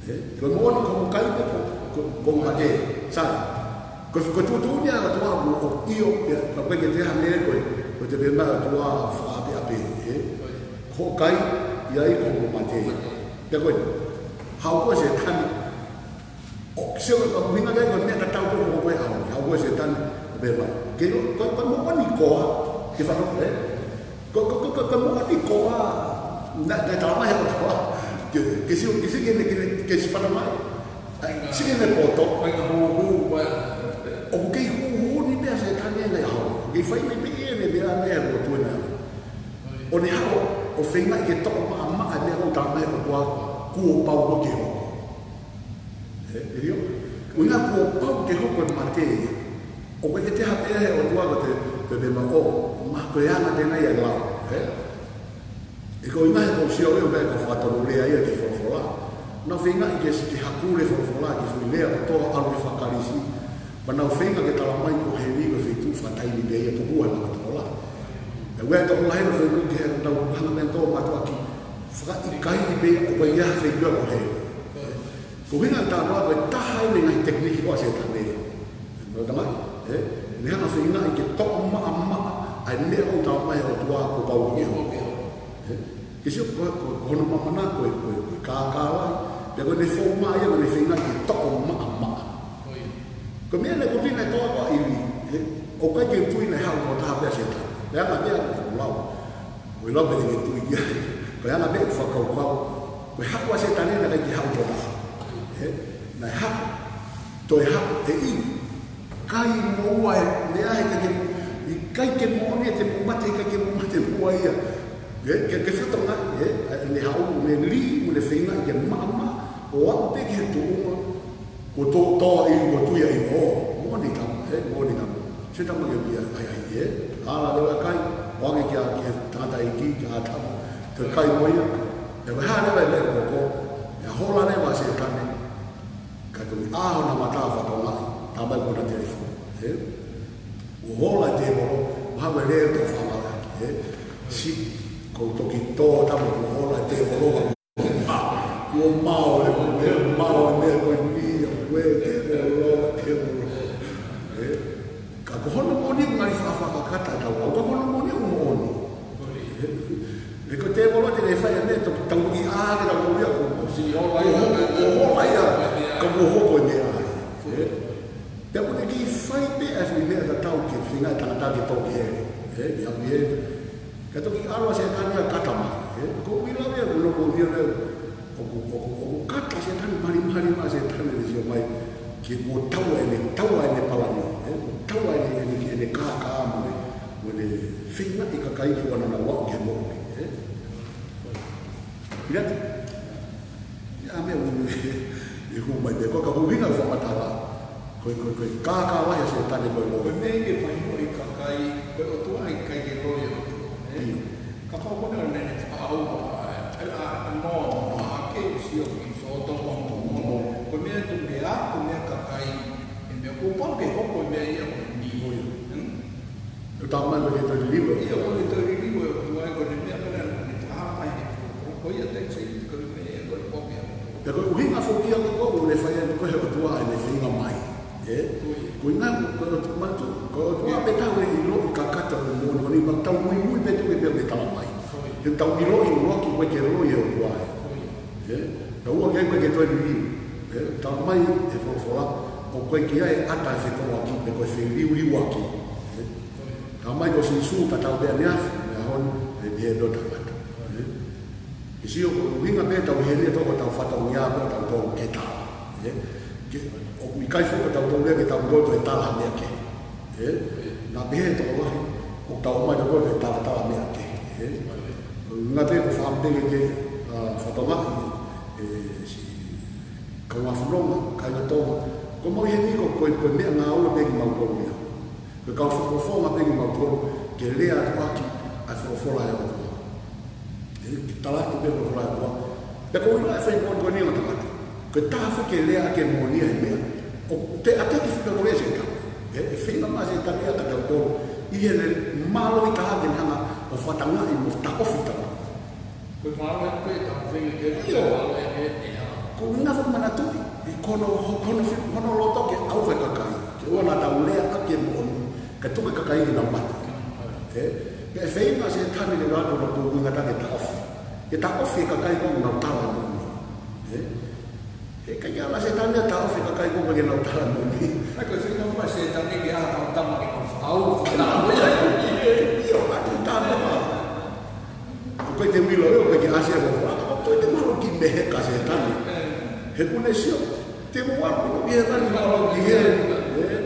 ʻE? Ko e moʻoni ko hoʻo kai pē ko, ko, ko hoʻo mate. Sai. Ko, ko e tuʻutuʻuni ʻa e ʻOtua ʻoku, ʻoku ʻio, pea, pea ʻoku ʻikai ke toe hangē ko e, ko e te pehē mai ʻa e ʻOtua fakaʻapiʻapi, ʻe? Ko hoʻo kai, ʻi ai ko hoʻo mate. Pea ko e, haʻu ko ē Sētane. ʻO, sio ko e ʻuhinga ko e meʻa tatau ko ē ʻoku fai ʻe he ʻOtua, haʻu ko ē Sētane, ʻo pehē mai. Ke lo, ko, ko e moʻoni koā, ke fano, ʻe? Ko, ko, ko, ko, ko e moʻoni koā, naʻe, naʻe tala mai ʻe he ʻOtua, ke, ke sio, ke sio ki heʻene, ke, ke sio fana mai. ʻAi, sio ki heʻene poto. Ko e ka hū, hū, ko e. ʻOku kei hū, hū ni pē ʻa Sētane ʻi he ngaahi ʻaho. Kei fai mai pē ʻene meʻa ʻana ʻi he lotu ʻena. ʻO ne haʻu ʻo feingaʻi ke toʻo maʻamaʻa e meʻa ʻoku tala mai ʻe he ʻOtua kuo pau ke hoko. ʻE, ʻio. ʻUhinga kuo pau ke hoko e mate ia. ʻOku ʻikai ke toe pehē ʻe he ʻOtua ko e te, te pehē mai ʻo, ma ko e anga pehē ia e lao. ʻE? ʻE ko e ʻuhinga he ʻoku ou sio au ʻo pehē ko e fakatonulea ia ki he folofola. Naʻa nau feingaʻi ke sio ki he hakule folofola, ki he foʻi lea kotoa ʻalu ki he fakalisi. Pea nau feinga ke tala mai ko heni ko e feituʻu fakataimi pē ia, tokua naʻa nau tokolahi. Pea ʻoku ʻi ai e tokolahi naʻe feinga ke nau hanga mei tō mātuʻaki fakaʻikaiʻi pē ia ʻoku ʻi ai ha feituʻu ia ko heni. Ko e ʻuhinga ʻoku ou tala atu ko e taha eni e ngaahi tekiniki ʻo Sētane. Mou tala mai, ē? Ne hanga feingaʻi ke toʻo maʻamaʻa ʻa e meʻa ʻoku tala mai ʻe he ʻOtua kuo pau ke hoko. Ē? Ke sio ko, ko, ko hono mamana ko e, ko e, ko e kākā lahi. Pea ko ʻene fou mai ia, ko ʻene feinga ke toʻo maʻamaʻa. Ko e meʻa naʻe ko pina e toa ko ivi, ē? ʻOku ʻikai ke tui naʻe haʻu ko e taha pē ʻa Sētane. Pea ʻanga pē ʻa e lau. Ko e lau pē ke tui ia. Ko e ʻanga pē ʻeku fakakaukau. Ko e haʻu ʻa Sētane naʻe ʻikai ke haʻu ko e taha. Ē? Naʻe haʻu. Toe haʻu ʻe ivi. Kai moua e meʻa he ʻikai ke, ʻikai ke moʻoni ʻete mou mate, ʻikai ke mou mate moua ia. Ke, ke, ke fatongia, ē, ʻene haʻu, ʻene lī, mo ʻene feinga ke maʻamaʻa, ʻo aʻu pē ki he tuʻunga, ko e tō, tō ai, ko e tui ai, ʻo, moʻoni tama, ē, moʻoni tama. Sētane ke pia, ai, ai, ē, ʻalu leva ʻo kai, ʻoange kia, kia tangataʻeiki, kia ʻĀtama, ke kai mo ia, ʻe, ko e hā leva e meʻa ko, ko, ʻe hola leva Sētane, ka tui ʻaho na mata fatongia, tama ko na telefoni, ē? ʻO hola e tēvolo, maha ko e lea tō fanga, ē? Si, ko e toki tō tama ko hola e tēvolo, kuo mao e, kuo mao e, kuo mao e, kuo ni, kuo e tēvolo, tēvolo. Ē? Ka ko hono moʻoni ʻoku ngali fakafakakata tau, ka ko hono moʻoni ʻoku moʻoni. Ē? He ko e tēvolo te ne fai e meʻa, tau, tau ʻi ʻā ke tau ia ko, si, hola ia, ko ho-, ko hola ia, ka ko hoko e meʻa ai. Ē? Pea ko ʻene kei fai pē ʻa e foʻi meʻa tatau ke feinga e tangata ke tō ki heli. Ē? Ke api ē. Ka toki ʻalu ʻa Sētane ʻo kata mai. Ē? Ko e ʻuhinga ia, ko hono moʻoni ia, ʻoku, ʻoku, ʻoku kata Sētane, malimali mai Sētane ʻene sio mai. Ke kuo taua ʻene, taua ʻene palani. Ē? Kuo taua ʻene, ʻene, ʻene kākā mai. Ko ʻene feingaʻi e kakai ke ʻoua naʻa nau aʻu ki he moʻui. Ē? Ia, ia meʻa ʻoku ʻi hū mai pē, ko e ka ʻuhinga fakamatala, ko e, ko e, ko e kākā lahi ʻa Sētane ko e loi. Ko e meʻa ke fai mo e kakai, ko e ʻOtua ʻikai ke loi e ʻOtua, ē? ʻIo. Kapau ko ena ne fakaʻauha, ē, ʻa, ʻa Noa, ʻa ke sio ki Sōtoma mo Komolo. Ko e meʻa tu ke a, ko e meʻa kakai, e meʻa kuo pau ke hoko e meʻa ia ko eni. ʻIo. Hmm? ʻOku tau mai ko e toe liliu. ʻIo, ko e toe liliu ʻo e ʻOtua, ko e meʻa pē naʻe fakahā mai he ko, ko ia te se ko e meʻa ko e pōpea. Pea ko e ʻuhinga foki ia ko, ko ʻene fai ai ko e ʻOtua ʻene feinga mai. Ē? Ko ia. Ko e ʻuhinga ko, ko e ʻOtua mai tu, ko e ʻOtua pē tau ʻe ʻiloʻi kakato ʻo moʻoni, ko ʻene pau tau muimui pē tu ke pea ke tala mai. Ko ia. He tau ʻiloʻi ʻuluaki ko e ke loi e ʻOtua ē. Ko ia. Ē? Tau ua ke, ko e ke toe liliu. Ē? Tala mai e folofola, ʻoku ʻikai ke ʻi ai e ʻata e fetōʻaki, pe ko e feliuliuaki. Ē? Tala mai ko Sīsū tatau pē ʻaneafi, mo e ʻaho ni, ʻe pehē pē ʻo taʻengata. Ē? ʻE sio ko e ʻuhinga pē tau heni ʻe toko tau fatongia pē tau tō ke tā. Ē? Ke, ʻoku ʻikai foki tau tō ke tau tō ke tala meʻa ke. Ē? Naʻa pehē tokolahi, ʻoku tau mai toko ke tala tala meʻa ke. Ē? Ko e ʻuhinga pē ko e fāmili ke, ā, fatongia, ē, si, kau ʻa fononga, kāinga Tonga. Ko mau heni ko, ko, ko e meʻangāue pē kimautolu ia. Ko e kau fakafofonga pē kimautolu, ke lea atu ʻaki ʻa e folofola ʻa e ʻOtua. Ē, ke tala atu pē folofola ʻa e ʻOtua. Pea ko e ʻuhinga e fai moʻoni ko eni ʻa e tangata. Ko e taha foki ke lea ʻaki e moʻoni ʻa e meʻa. ʻOku te ʻatā ke fika ko e Sētane. Ē, ʻe feinga mai Sētane ia ka tau tō. ʻI heʻene mālohi taha ke ne hanga ʻo fatongiaʻi mo taʻofi tau. Ko e mālohi pē tau feinga ke ʻIo. Mālohi ʻe, ʻe hā. Ko e ʻuhinga foki manatuʻi, ʻi ko hono, hono, hono loto ke ʻauha e kakai. Ke ʻoua naʻa tau lea ʻaki e moʻoni, kae tuku e kakai ke nau mate. Ē? Pea ʻe feinga Sētane ke lava ko hono ʻuhinga taha ke taʻofi. Ke taʻofi e kakai ʻoku nau tala e moʻoni. Ē? He ʻikai ke ala Sētane ia taʻofi e kakai ʻoku ʻikai ke nau tala e moʻoni. ʻAi ko e feinga mai Sētane ke ʻai ha tama ke nau fau. ʻIo, ʻa e tama. ʻOku ʻikai te u ʻilo ʻe au pe ʻikai ke ʻasi ʻa e folofola, ka ʻoku toe te mahalo ki mehe ka Sētane. He ʻoku ne sio, te mo ʻalu ki he lani mahalo ki he. Ē,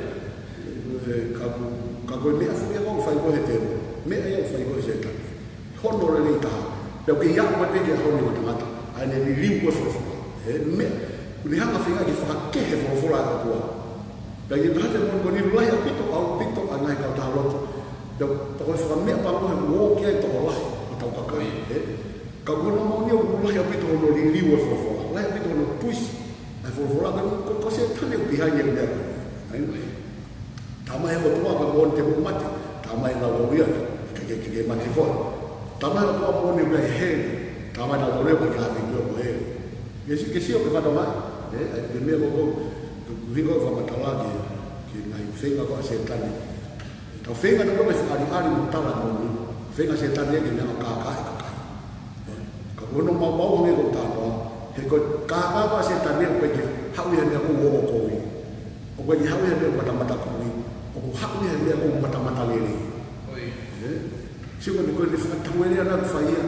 ē, ka ko, ka ko e meʻa foki ia ʻoku fai ko ē he tēvolo. Meʻa ia ʻoku fai ko ē he Sētane. Hono lelei taha. Pea ʻoku ʻi ai mo te ke hono ʻo tangata. ʻA ʻene liliu ko e folofola. Ē, meʻa, ʻoku ne hanga feinga ke fakakehe folofola ʻa e ʻOtua. Pea ʻi he taha te moʻoni ko eni lahi ʻaupito, ʻaupito ʻa e ngaahi kautaha lotu. Pea, pea ko e fakameʻapango he ʻoku ʻi ai e tokolahi ʻo hotau kakai, ē? Ka ko hono moʻoni ʻoku lahi ʻaupito hono liliu e folofola. Lahi ʻaupito hono twist e folofola, ka ko, ko Sētane ʻoku ʻi ai e meʻa ko ē. Ē? Talamai ʻe he ʻOtua ko e moʻoni te mou mate. Talamai ʻe nautolu ia, ke, ke, ke, ke mate koe. Talamai ʻe he ʻOtua moʻoni ʻoku ʻi ai e heli. Talamai ʻe nautolu ia ʻoku ʻikai ha ʻapi koe mo heli. Ke si-, ke sio ki he fatongia, ē, ʻa e meʻa ko ē, ko e ʻuhinga ʻoku ou fakamatala ki he, ki he ngaahi feinga ko ē ʻa Sētane. Tau feinga tautolu ke fakaʻaliʻali mo tala moʻoni. Feinga ʻa Sētane ke ne hanga ʻo kākaaʻi e kakai. Ka ko hono maumau ange ʻoku ou talanoa, he ko e kākā ko ē ʻa Sētane ʻoku ʻikai ke haʻu ia he meʻa ʻoku ongo kovi. ʻOku ʻikai ke haʻu ia he meʻa ʻoku matamata kovi. ʻOku haʻu ia he meʻa ʻoku matamata lelei. ʻOi. Ē? Sio ko eni ko e fakatauele ʻana ʻoku fai ia.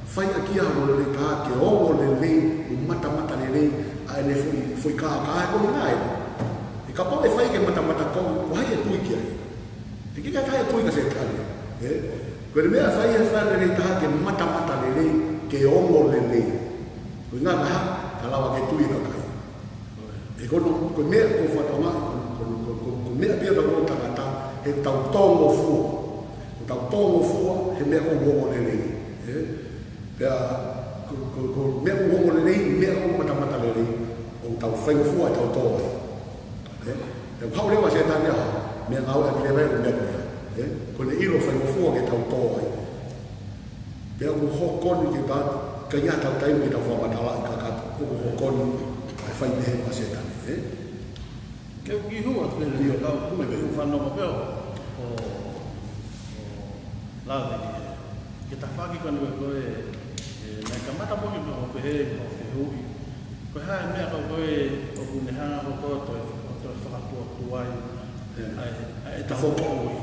Fai ʻaki ia hono lelei taha ke ongo lelei, ʻo matamata lelei, ʻa ʻene foʻi, foʻi kākā ē ko ē naʻe. He kapau ʻe fai ke matamata kovi, ko hai ʻe tui ki ai? He ʻikai ke ʻi ai ha taha ʻe tui kia Sētane. Ē? Ko e meʻa ʻe fai ʻe he fakalelei taha ke matamata lelei, ke ongo lelei. Ko e ʻuhinga ko e hā, ka lava ke tui e kakai. He ko hono, ko e meʻa ko e fatongia, ko, ko, ko, ko, ko e meʻa pē ia ʻoku tau tangata, he tau tōngofua. Ko ʻetau tōngofua, he meʻa ʻoku ongo lelei. Ē? Pea, ko, ko, ko e meʻa ʻoku ongo lelei, meʻa ʻoku matamata lelei, ʻoku tau faingofua ʻetau tō ai. Ē? Pea ʻoku haʻu leva ʻa Sētane ia, meʻangāue ʻaki leva e meʻa ko ia. Ē? Ko ʻene ʻilo faingofua ke tau tō ai. Pea ʻoku hoko eni ke ta, ka ʻi ai haʻatau taimi ke tau fakamatalaʻi kakato, ʻoku hoko eni ʻa e fai meʻa ʻa Sētane, ē? Ke u kiʻi hū atu pē ʻio, ʻo tau kumi pē ʻū fanongo pē ʻo, ʻo, ʻo lave ki he, ki he tafaʻaki ko eni ko e, ē, naʻe kamata mo ke mo pehē, mo fehuʻi. Ko e hā e meʻa ko ē ʻoku ne hanga ko ē ʻo toe, ʻo toe fakatuʻutuʻu ai, ē, ʻa e, ʻa e tafoki. Tafoki.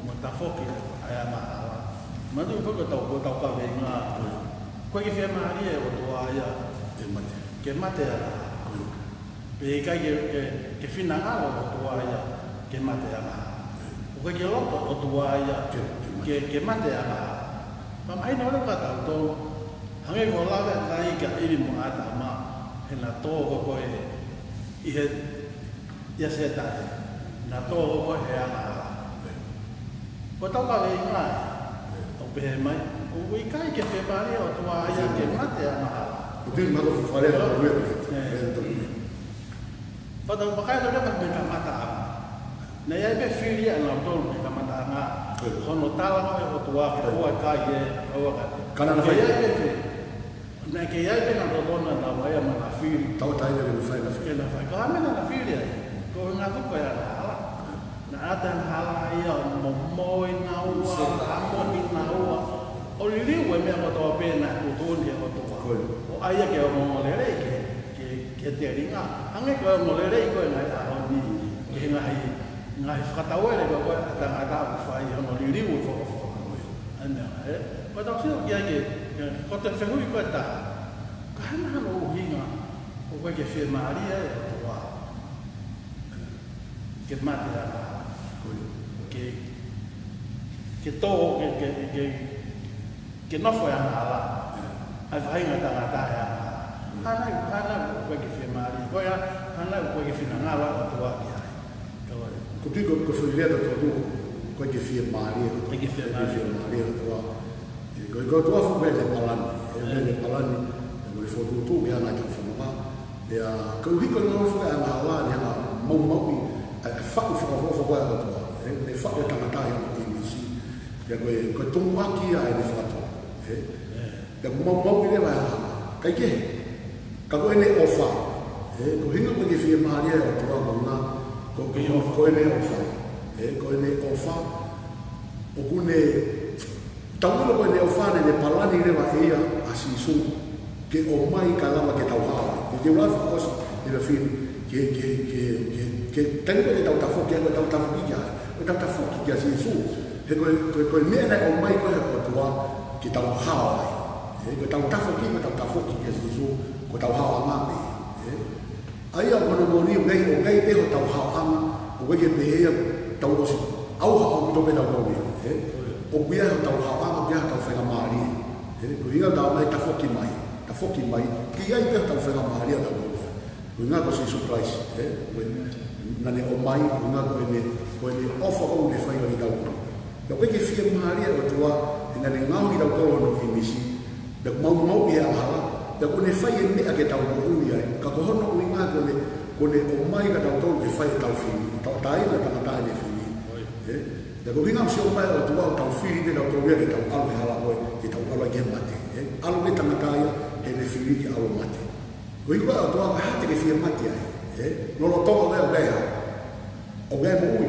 Mo tafoki ʻa e angahala. Manatuʻi ko ʻetau, ko ʻetau kaveinga. ʻIo. ʻOku ʻikai ke fiemālie ʻa e ʻOtua ia. Ke mate. Ke mate angahala. ʻIo. Pea ʻikai ke, ke, ke finangalo ʻa e ʻOtua ia ke mate angahala. ʻIo. ʻOku ʻikai ke loto ʻa e ʻOtua ia ke, ke mate. Ke, ke mate angahala. Pea mahino leva kia tautolu, hangē ko e lave ʻa Taʻi kia ʻIvi mo ʻĀtama, he naʻe tō ko ē ʻi he, ʻia Sētane, naʻe tō ko ē he angahala. Ko ʻetau kaveinga ē, ʻoku pehē mai, ʻoku ʻikai ke fiemālie ʻa e ʻOtua ia ke mate angahala. ʻOku tui mahalo ko e fale ʻa e ʻOtua ia. Ē. Ē, tau. Pea tau vakai atu leva mei he kamataʻanga. Naʻe ʻi ai pē fili ʻanautolu mei he kamataʻanga. Ē. Hono tala ko ē ʻe he ʻOtua ke ʻoua ʻe kai e, ʻoua ʻe kai. Ka naʻa na fai. Naʻe ʻi ai pē fili. Naʻe ʻi ai pē naʻa na totonu naʻa na vaea mo na fili. Tauʻatāina ke na fai, na fili. Ke na fai. Ko e hā e meʻa naʻa na fili ai? Ko e ngaahi tuku ʻa e angahala. Naʻe ʻi ai e angahala ia ʻo momoi naua, ʻo haʻamoni naua. ʻO liliu e meʻa kotoa pē naʻe tuʻutuʻuni ʻe he ʻOtua. Ko ia. ʻO ʻai ia ke ongoongo lelei ki he, ki he, ki he telinga. Hangē ko e ongoongo lelei ko ē ʻi he ngaahi ʻaho ni, ki he ngaahi, ngaahi fakatauele ko ē ʻa e tangata ʻoku fai hono liliu e folofola. ʻA ia, ē? Ko ʻetau sio ki ai ke, ke, ko e fehuʻi ko ē ʻe taha. Ko e hā hono ʻuhinga ʻoku ʻikai ke fiemālie ʻa e ʻOtua ke mate angahala? Ko ia. Ke, ke tō, ke, ke, ke, ke nofo e angahala. ʻA e faʻahinga tangata ʻa e angahala. Hā nai, hā nai ʻoku ʻikai ke fiemālie. Ko e hā, hā nai ʻoku ʻikai ke finangalo ʻa e ʻOtua ki ai. Ka ʻoku ʻikai. Ko e tui ko, ko e foʻi lea ʻa tautolu, ʻoku ʻikai ke fiemālie. ʻIkai ke fiemālie. ʻIkai ke fiemālie ʻa e ʻOtua. Ē, ko e, ko e ʻOtua fuʻu pē ʻene palani. ʻE, ʻene palani. ʻE, mo ʻene fokotuʻutuʻu ke ʻi ai e ngaahi tau fononga. Pea, koeʻuhi ko e ngāue fuʻu angahala, ne hanga ʻo maumauʻi ʻa e, ʻa e faʻu fakaʻofoʻofa ko ē ʻa e ʻOtua. Ē, ne faʻu e tangata ʻi hono ʻīmisi. Pea ko e, ko e tumuʻaki ia ʻene fakatupu. Ē? Pea ʻoku maumauʻi leva e angahala. Kae kehe, ka ko ʻene ʻofa. Ē, ko e ʻuhinga ʻoku ʻikai ke fiemālie ʻa e ʻOtua ko e ʻuhinga, ko, ko, ko ʻene ʻofa. Ē, ko ʻene ʻofa. ʻOku ne, tau ʻilo ko ʻene ʻofa naʻa ne palani leva ʻe ia ʻa Sīsū ke ʻomai kae lava ke tau hao ai. Ko e teu lava fakaʻosi, ʻe la fili, ke, ke, ke, ke, ke, taimi ko ē te tau tafoki, ko ʻetau tafoki kia, ko ʻetau tafoki kia Sīsū. He ko e, ko e, ko e meʻa naʻe ʻomai ko ē ʻe he ʻOtua ke tau hao ai. Ē, ko ʻetau tafoki, ko ʻetau tafoki kia Sīsū, ko ʻetau haoʻanga pē. Ē? ʻA ia ko hono moʻoni, ʻoku ʻikai, ʻoku ʻikai pē hotau haoʻanga, ʻoku ʻikai ke pehē ia tau ʻosi ʻauha ʻaupito pē ʻetau moʻui, ē? ʻOku ʻi ai hotau haoʻanga, ʻoku ʻi ai hotau faingamālie. Ē? Ko e ʻuhinga ʻoku tau mai tafoki mai, tafoki mai, ʻoku ʻi ai pē hotau faingamālie ʻetau moʻui. Ko e ʻuhinga ko Sīsū Kalaisi, ē? Ko e, naʻa ne ʻomai, ko e ʻuhinga ko ʻene, ko ʻene ʻofa ko ē ʻoku ne fai ʻaki kitautolu. Pea ʻoku ʻikai ke fiemālie ʻa e ʻOtua, he naʻa ne ngaohi kitautolu hono ʻīmisi, pea ʻoku maumauʻi e angahala, pea kuo ne fai e meʻa ke tau moʻui ai, ka ko hono ʻuhinga kuo ne, kuo ne ʻomai kia tautolu ke fai ʻetau fili, tauʻatāina e tangata ʻene fili, Ko e ʻuhinga ʻoku sio mai ʻa e ʻOtua ʻoku tau fili pē tautolu ia ke tau ʻalu he hala ko ē, ke tau ʻalu ai ki he mate. Ē? ʻAlu pē tangata ia, heʻene fili ke ʻalu mate. Ko e ʻuhinga ʻa e ʻOtua, ko e hā te ke fie mate ai? Ē? Lolotonga ʻoku ʻi ai ʻa e hā? ʻOku ʻi ai e moʻui.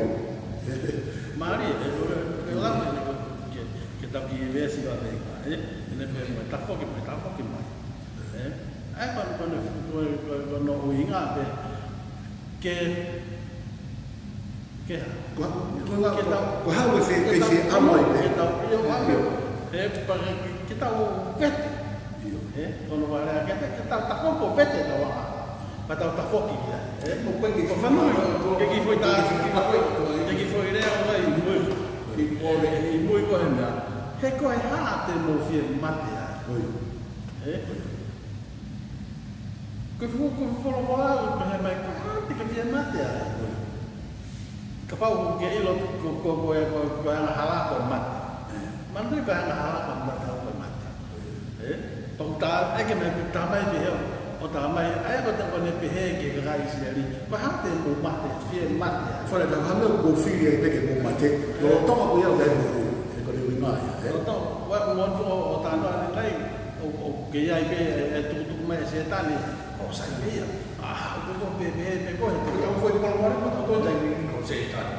Mālie, ē, ʻoku, ʻoku lava ke, ke, ke tau kiʻi veesi ʻa e meʻa, ē? ʻEne pē mo e tafoki mai, tafoki mai. Ē? ʻA e ko, ko, ko, ko, ko hono ʻuhinga pē ke, ke, ko, ko, ko, ke tau, ko e hā ʻoku ke, ke ke tau, fie ʻalu ai pē? Ke tau, ʻio, ʻio. Ē, pea ke, ke tau vete. ʻIo. Ē, ko hono fakalea ke, ke tau tafoki vete tau anga. Pea tau tafoki ia. Ē, ʻoku ʻikai ke fanui, ke kiʻi foʻi tā, ke kiʻi foʻi, ke kiʻi foʻi lea ʻo ʻai ʻi mui. ʻI mui ko e meʻa. He ko e hā te mou fie mate ai? ʻIo. Ē? Ko e fu-, ko e folofola ʻoku pehē mai, ko e hā te ke fie mate ai? Kapau ʻoku ke ʻilo ko, ko, ko e, ko e, ko e angahala ko e mate. Manatuʻi ko e angahala ko e mate, ko e mate. Ē? Pea ʻoku tā, ʻeke mai, tā mai pē hē, ʻo tā mai, ʻa ia ko e tangata ne pehē ki he kakai ʻIsileli, ko e hā te mou mate, fie mate ai? Fale, tā hā meʻa ʻoku mou fili ai pē ke mou mate, lolotonga ko ia ʻoku ʻi ai e moʻui, ē, ko hono ʻuhinga ia, ē? Lolotonga, ʻoua, ʻoua ʻo, ʻo tā noa ni nai, ʻo, ʻoku kei ʻi ai pē e, e tukutuku mai ʻa Sētane, ʻo sai pē ia. ʻA, ʻoku ko pē, pē, pē ko e, ko e tau foʻi palopalema ko e taimi ni ko Sētane.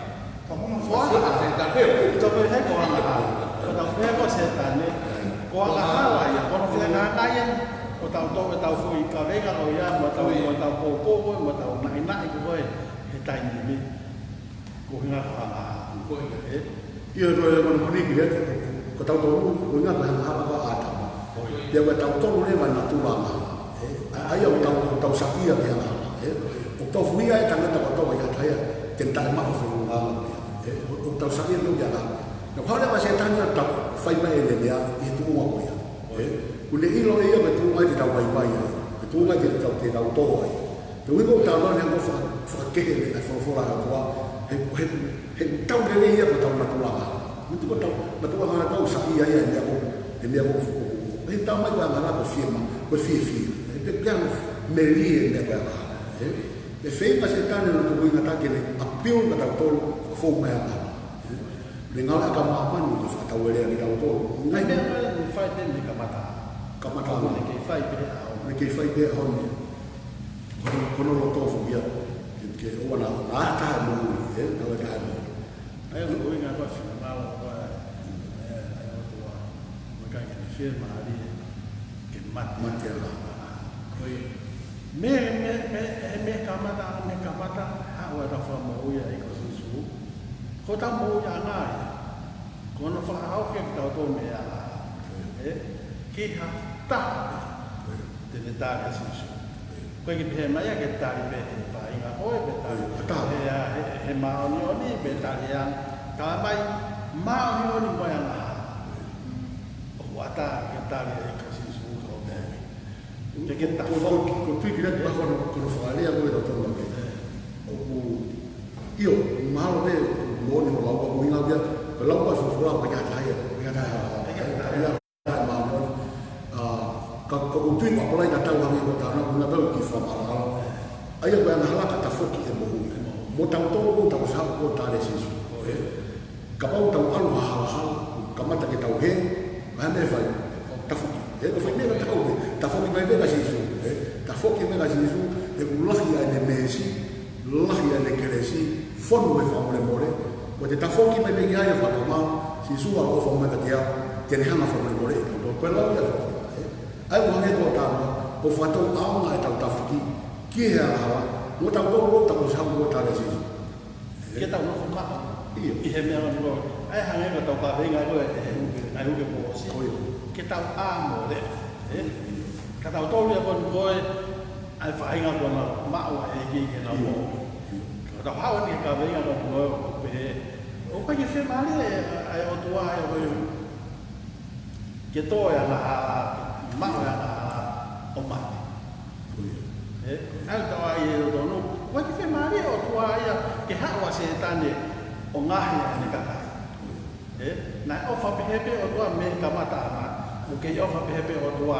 Ka mona foʻi Sētane, pē, pē. Tau pehē ko e angahala. Ko tau pehē ko Sētane. Ko e angahala ia, ko hono fehangahangai eni. Ko tau tō, ko tau foʻi kavenga ko ia, mo tau, mo tau pōpō, mo tau naʻinaʻi ko ē, he taimi ni. Ko e ʻuhinga ko e angahala. Ko ia, ē? ʻIo, ko e, ko e, ko e, ko e, ko tautolu, ko e ʻuhinga ko e angahala ko ʻAtama. Ko ia. Pea ko tautolu leva natula angahala. Ē? ʻA, ʻa ia ʻoku tau, ʻoku tau saiʻia ki he angahala. Ē? ʻOku tofuhia e tangata kotoa ʻi ha taha ia, ke ne taʻemaʻu e founga ko ia. Ē? ʻOku, ʻoku tau saiʻia ki he angahala. Naʻe haʻu leva ʻa Sētane ʻo tau fai mai ʻene meʻa ʻi he tuʻunga ko ia. Ē? Kuo ne ʻilo ʻe ia ko e tuʻunga ia te tau vaivai ai. Ko e tuʻunga ia te tau, te tau tō ai. Ko e ʻuhinga ʻoku tau lau ʻoku fa-, fakakehe ʻa e folofola ʻa e ʻOtua, he, he, he ʻoku tau lelei ia ko ʻetau natula angahala. Ko ʻetau natula angahala ʻoku tau saiʻia ai he meʻa ko ē, he meʻa ko ē, ko, ko, ko. He tā mai ko e angahala ko e fie ma-, ko e fiefia. He pea, pea melie e meʻa ko e angahala. Ē? Pea feinga ʻa Sētane ʻo tuku ʻi ngata ke ne appeal kia tautolu, fou mai angahala. Ē? Ne ngāue ʻaki ʻa māmani ke fakataueleʻi kitautolu. Ngaahi meʻa ko ē naʻe fai pē mei he kamata. Kamata. Ko ē naʻe kei fai pē he ʻaho ni. Naʻe kei fai pē he ʻaho ni. Ko hono, ko hono loto foki ia, ke, ke ʻoua naʻa, naʻa ʻi ai ha taha ʻe moʻui, ē, naʻa ʻi ai ha taha ʻe moʻui. ʻA ia ko e ʻuhinga ko e finangalo ko ē, ē, ʻa e ʻOtua. Mo e ʻikai ke ne fiemālie ke mate. Mate angahala. Ko ia. Mei, mei, mei, mei he kamata, mei he kamata, haʻu ʻetau Fakamoʻui ia ko Sīsū. Ko ʻetau moʻui ʻanga ia. Ko hono fakahaofi kitautolu mei he angahala. Ē? Ki ha taha pē te ne tali ʻa Sīsū. ʻOku ʻikai ke pehē mai ia ke tali pē he faʻahinga ko ē, pe tali he, he, he māʻoniʻoni, pe tali ʻe ia. Tala mai, māʻoniʻoni mo e angahala. ʻOku ʻatā ke tali ʻe Sīsū ko e meʻa. Ke ke ta. Ko, ko, ko e tui ki he ʻOtua ko hono, ko hono fakalea ko ē ʻoku tau tonu ʻaki. ʻOku, ʻio, mahalo pē, moʻoni hoʻo lau ko e ʻuhinga ia, ko e lau ko ē folofola, ʻoku ʻikai ha taha ia, ʻoku ʻikai ha taha ia. ʻIkai ha taha ia. ʻIkai ha taha ia, māʻoniʻoni. ʻA, ka, ka ʻoku ou tui ʻoku apply tatau ange ko e tala, ʻoku na tau ki he fakamālō. ʻA ia ko e angahala ka tafoki ʻe moʻui. Mo tautolu ʻoku tau saiʻia ʻo tali ʻa Sīsū. Ē? Kapau ʻoku tau ʻalu ha hala, kamata ke tau hē, ko e hā e meʻa ʻe fai? Tafoki. Ē, ko e foʻi meʻa ʻoku tau hē. Tafoki mai pē kia Sīsū. Ē, tafoki mai kia Sīsū, he ʻoku lahi ʻa ʻene meesi, lahi ʻa ʻene kelesi, fonu he fakamolemole. Ko ʻete tafoki mai pē ki ai ʻo fakatomala, Sīsū ʻoku ʻaloʻofa mai kiate au, te ne hanga ʻo fakamolemoleʻi kitautolu. Ko e lau ia ʻa e folofola, ē. ʻA ia ʻoku hangē ko e tala, ʻoku fakatou ʻaonga ʻetau tafoki ki he angahala, mo tautolu ʻoku tau saiʻia ʻo tali ʻa Sīsū. Ke tau nofo maʻu. ʻIo. ʻI he meʻa ko ē. ʻA ia hangē ko ʻetau kaveinga ko ē, ʻe he uke, ngaahi uke kuo ʻosi. ʻIo. Ke tau ʻā mo leʻo. Ē? Ka tautolu ia ko eni ko e, ʻa e faʻahinga ko ē naʻe maʻu ʻe he ʻEiki ke nau ʻio. Maʻu. ʻIo. Ka tau haʻu eni ki he kaveinga ko ē ʻoku pehē. ʻOku ʻikai ke fiemālie ʻa e, ʻa e ʻOtua ia ko ē. Ke tō e angahala, maʻu e angahala ʻo mate. Ko ia. Ē, ʻa ia ʻoku tau ʻai ʻe tonu. ʻOku ʻikai ke fiemālie ʻa e ʻOtua ia ke haʻu ʻa Sētane ʻo ngaohi ʻene kakai. Ē, naʻe ʻofa pehē pē ʻa e ʻOtua mei he kamataʻanga. ʻOku kei ʻofa pehē pē ʻa e ʻOtua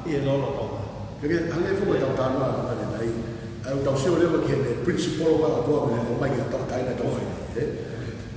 ʻi he lolotonga. Hangē, hangē foki ko ʻetau talanoa ʻanenai. ʻA ia ʻoku tau sio leva ki he principle ʻa e ʻOtua ko ʻene ʻomai ki he tauʻatāina ʻo tau fai. Ē?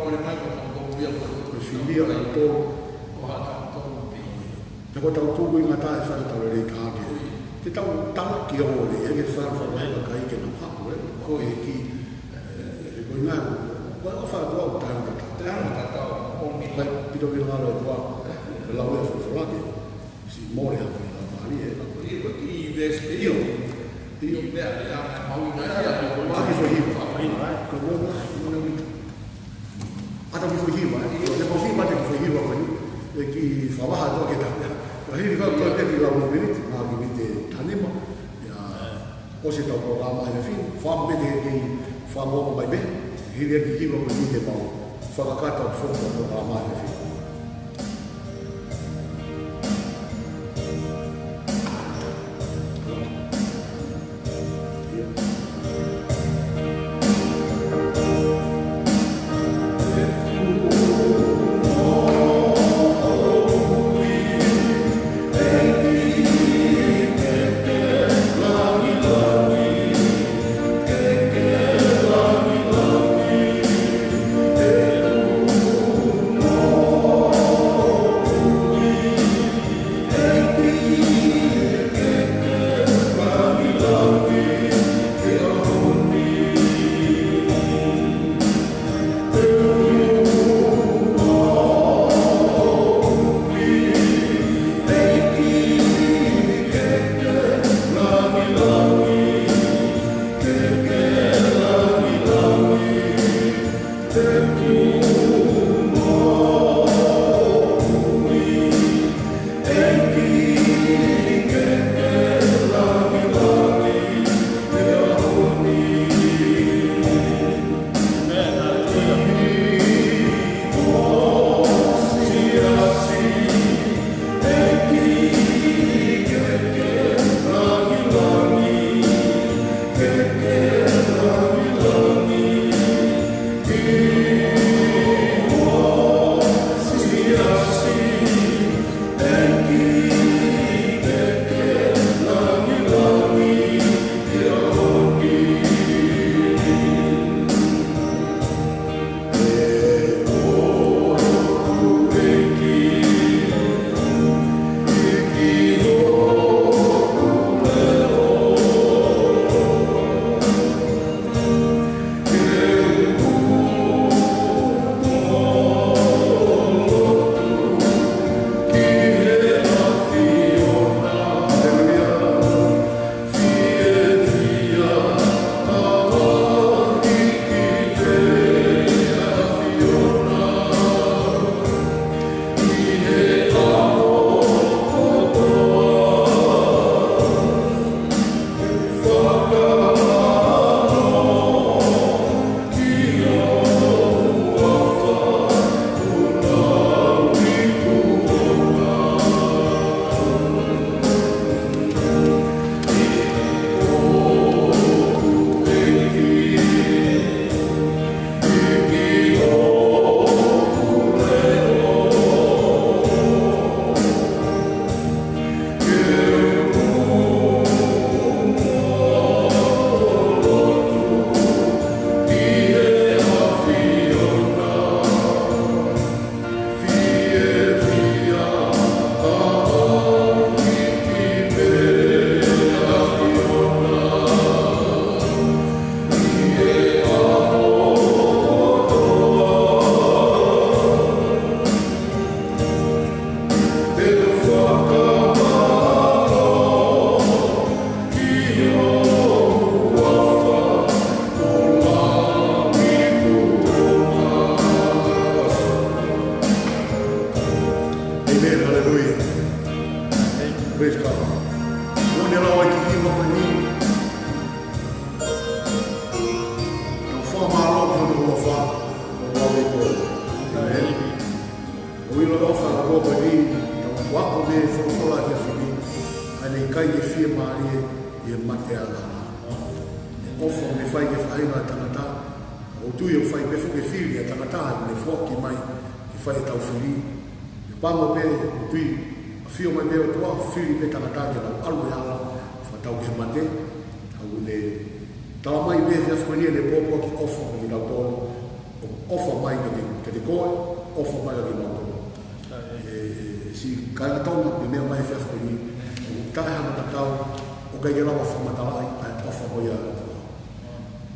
Ko e fili ʻa kitautolu. Ko e tau tuku ʻi ngata e fale tau lelei ka ke. Te tau tala ki o le, e ke fale fale e kakai ke nau haʻu, ē. Ko e ki, ē, ko e ngā, ko e ʻofa atu au tae ʻo tatau. Tae ʻo tatau. Ko e pito ki ngalo e kua. Ko e lau e folofola ke. Paha toki ta. Ka hili ka ko te ki lau no miniti, ma ki mite tanima. Ia, ʻosi ʻetau polokalama he fefine, fā pē te kei fakaongo mai pē, hili ʻaki hiva ko e mite mau fakakata ʻo fou ʻetau polokalama he fefine. Amen. Hallelujah. Praise God. Mou ne lau ai ki he hiva ko eni. Tau fakamālō ki hono ʻofa ʻo lau e ko. Amen. ʻOku ʻilo ʻofa ʻa e ko ko eni, tau ako mei he folofola he efiafi ni, ʻa ʻene ʻikai ke fiemālie ʻi he mate ʻa e angahala. ʻOfa ʻoku ne fai ki he faʻahinga ʻo e tangata, ʻoku tui ʻoku fai pē foki e fili ʻa e tangata, ʻoku ne foaki mai ke fai ʻetau fili. He pango pē ʻoku tui, ʻafio mai pē ʻOtua, fili pē tangata ke nau ʻalu he hala, fakatau ki he mate, ka ʻoku ne talamai pē he efiafi ni ʻene pōpoaki ʻofa kiate kitautolu, ʻoku ʻofa mai kiate, kiate koe, ʻofa mai kiate kimautolu. ʻE, ʻe, siʻi kāinga Tonga, ʻoku meʻa mai he efiafi ni, ʻoku taʻe hano tatau, ʻoku ʻikai ke lava fakamatalaʻi ʻa e ʻofa ko ia ʻa e ʻOtua.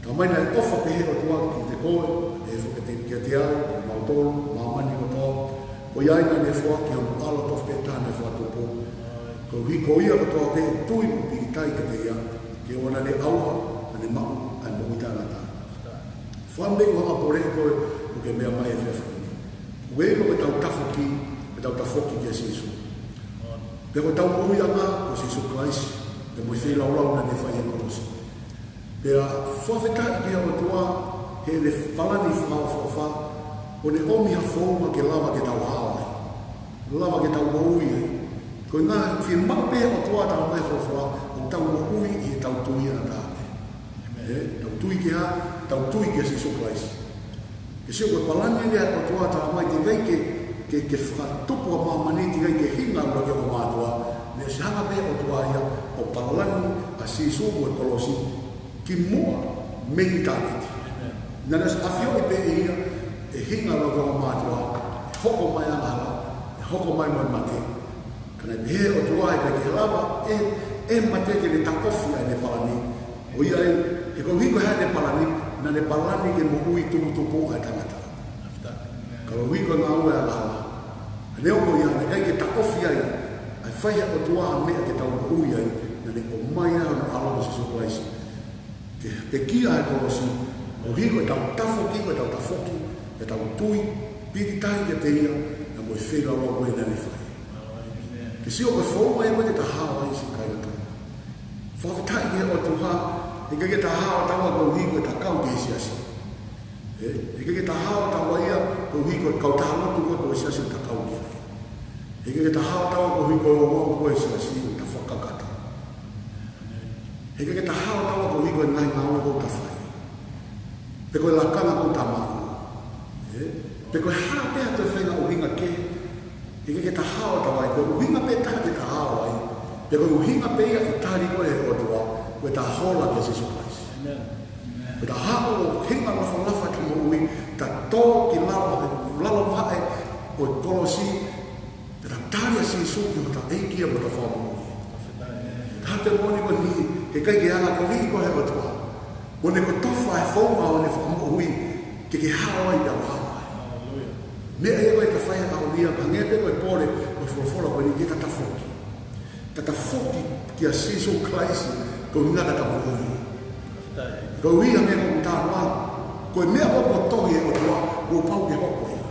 Talamai naʻe ʻofa pehē ʻOtua kiate koe, ʻe fo kiate, kiate au, kimautolu, māmani kotoa, ko ia ai naʻa ne foaki hono ʻAlo tofu pē taha naʻe fakatupu, koeʻuhi ko ia kotoa pē ʻe tui mo pīkitai kiate ia, ke ʻoua naʻa ne ʻauha, ka ne maʻu ʻa e moʻui taʻengata. Fakaʻamu pē ʻoku hanga ʻo poleʻi koe, ʻoku ke meʻa mai he efiafi ni. ʻOku ʻi ai ʻetau tafoki, mo Tau tafoki kia Sīsū. Pea ko ʻetau moʻuiʻanga ko Sīsū Kalaisi, pea mo e feilaulau naʻa ne fai he kolosi. Pea fakafetaʻi ki he ʻOtua heʻene palani fakaʻofoʻofa, ʻo ne ʻomi ha founga ke lava ke tau hao ai. Lava ke tau moʻui ai. Ko e ngaahi fiemaʻu pē ʻa e ʻOtua, talamai ʻe he folofola, ʻoku tau moʻui ʻi heʻetau tui ʻataʻatā. ʻĒmeni. Ē, tau tui kia, tau tui kia Sīsū Kalaisi. Ke sio ko e palani ʻa e ʻOtua, talamai teʻeki ai ke, ke, ke fakatupu ʻa māmani, teʻeki ai ke hinga ʻa e ʻuluaki ongo mātuʻa, naʻe ʻosi hanga pē ʻe he ʻOtua ia ʻo palani ʻa Sīsū mo e kolosi kimuʻa mei ʻitāniti. Naʻa ne ʻosi ʻafioʻi pē ʻe ia ʻe hinga ʻa e ʻuluaki ongo mātuʻa, ʻe hoko mai ʻa e angahala, ʻe hoko mai mo e mate. Ka naʻe pehē ʻe he ʻOtua ʻe ʻikai ke lava ʻe, ʻe he mate ke ne taʻofi ʻa ʻene palani. ʻOku ʻi ai, he koeʻuhi ko e hā ʻene palani? Naʻa ne palani ke moʻui tuputupuʻa ʻa e tangata. Ka koeʻuhi ko e ngāue ʻa e angahala, ka neongo ia, naʻe ʻikai ke taʻofi ai ʻa e fai ʻe he ʻOtua ha meʻa ke tau moʻui ai, naʻa ne ʻomai ai hono ʻAlo ko Sīsū Kalaisi ke pekia he kolosi, koeʻuhi ko ʻetau tafoki, ko ʻetau tafoki, ʻetau tui pīkitai kiate ia, pea mo e feilaulau ko ē naʻa ne fai. Ke sio ko e founga ia ko ē ke ta hao ai, siʻi kāinga tama. Fakafetaʻi ki he ʻOtua, heʻikai ke ta hao taua koeʻuhi ko ʻeta kau ki he siasi. Ē, heʻikai ke ta hao taua ia koeʻuhi ko e kautaha lotu ko ē ʻo e siasi ʻoku ta kau ki ai. Heʻikai ke ta hao taua koeʻuhi ko e ongoongo ko ē ʻo e siasi ʻoku ta fakakakato. Heʻikai ke ta hao taua koeʻuhi ko e ngaahi ngāue ʻoku ta fai, pe ko e lakanga ʻoku ta maʻu, ē, pe ko e hā pē ha toe faʻahinga ʻuhinga kehe. Heʻikai ke ta hao taua ai, ko e ʻuhinga pē taha ke ta hao ai, pea ko e ʻuhinga pē ia ʻoku tali ko ē ʻe he ʻOtua, ko ʻeta hola kia Sīsū Kalaisi. ʻĒmeni. Ko ʻeta hao ʻo hinga lafalafa ʻeta moʻui, ta tō ki lalo, lalo vaʻe ʻo e kolosi, pea ta tali ʻa Sīsū ko hota ʻEiki mo hota Fakamoʻui. Tau moʻoni ko eni, heʻikai ke anga kovi ko ē ʻe he ʻOtua. Kuo ne kotofa e founga ʻo ʻene fakamoʻui ke ke hao ai pea u hao ai. Meʻa ia ko ē ʻoku ta fai he ʻaho ni, hangē pē ko e pole ʻo e folofola ko eni, ke ta tafoki. Ta tafoki kia Sīsū Kalaisi, ko e ʻuhinga ke ta moʻui. Koeʻuhi hangē ko ʻeku talanoa, ko e meʻa ko ē kuo tohi ʻe he ʻOtua, kuo pau ke hoko ia.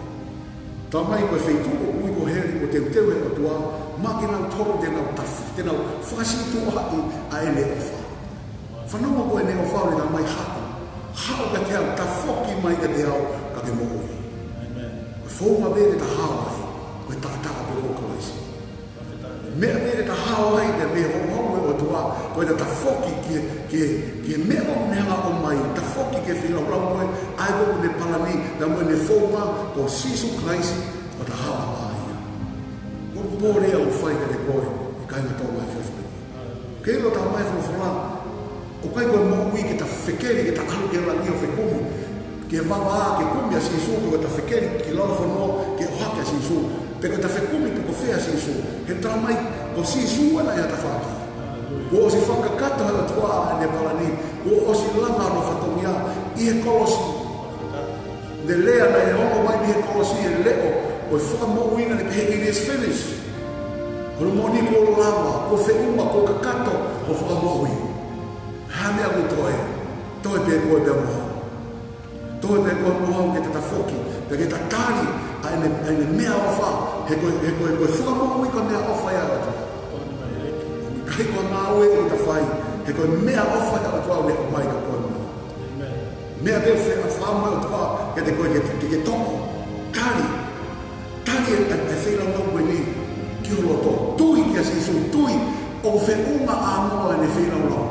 Talamai ko e feituʻu ʻoku ui ko heli, kuo teuteu ʻe he ʻOtua maʻa kinautolu te nau taf-, te nau fakasītuʻaʻi ʻa ʻene ʻofa. Fanongo ko ʻene ʻofa ʻo ne talamai, haʻu, haʻu kiate au, tafoki mai kiate au, ka ke moʻui. ʻĒmeni. Ko e founga pē ke ta hao ai, ko e taʻataʻa pē ko Kalaisi. Meʻa pē ke ta hao ai, meʻa pē ʻoku hoko ʻe he ʻOtua, ko ʻeta tafoki ki he, ki he, ki he meʻa ʻoku ne hanga ʻo ʻomai, tafoki ki he feilaulau ko ē, ʻa ē ʻoku ne palani, pea mo ʻene founga, ko Sīsū Kalaisi, ko ʻeta hao ai ia. Ko e pole ia ʻoku fai kiate koe, ʻe kāinga Tonga he efiafi ni. Ke ʻilo talamai ʻe he folofola, ʻoku ʻikai ko e moʻui ke ta fekeli, ke ta ʻalu ki langi ʻo fekumi, ki vavā ke kumi ʻa Sīsū, pe ko ʻeta fekeli ki lalo fonua ke ʻohake ʻa Sīsū, pe ko ʻeta fekumi pe ko fē ʻa Sīsū. He talamai, ko Sīsū ʻena ia tafaʻaki. Kuo ʻosi fakakakato ʻe he ʻOtua ʻene palani, kuo ʻosi lava hono fatongia ʻi he kolosi. Ne lea, naʻe ongo mai mei he kolosi e leʻo ʻo e fakamoʻui, naʻa ne pehē, "It is finished." Ko hono moʻoni kuo lava, kuo feʻunga, kuo kakato hoʻo fakamoʻui. Hā e meʻa ʻoku toe? Toe pē koe pea mo au. Toe pē koe mo au ke ta tafoki, pea ke ta tali ʻa ʻene, ʻa ʻene meʻaʻofa, he ko e, he ko e, ko e fakamoʻui ko e meʻaʻofa ia ʻa e ʻOtua. ʻIkai ko e ngāue ʻoku ta fai, he ko e meʻaʻofa ia ʻa e ʻOtua ʻoku ne ʻomai kia koe mo au. ʻĒmeni. Meʻa pē ʻoku fai ʻe he ʻOtua kiate koe ke, ke, ke toʻo, tali, tali e, e, e feilaulau ko eni ki ho loto. Tui kia Sīsū, tui ʻoku feʻunga ʻānoa ʻene feilaulau.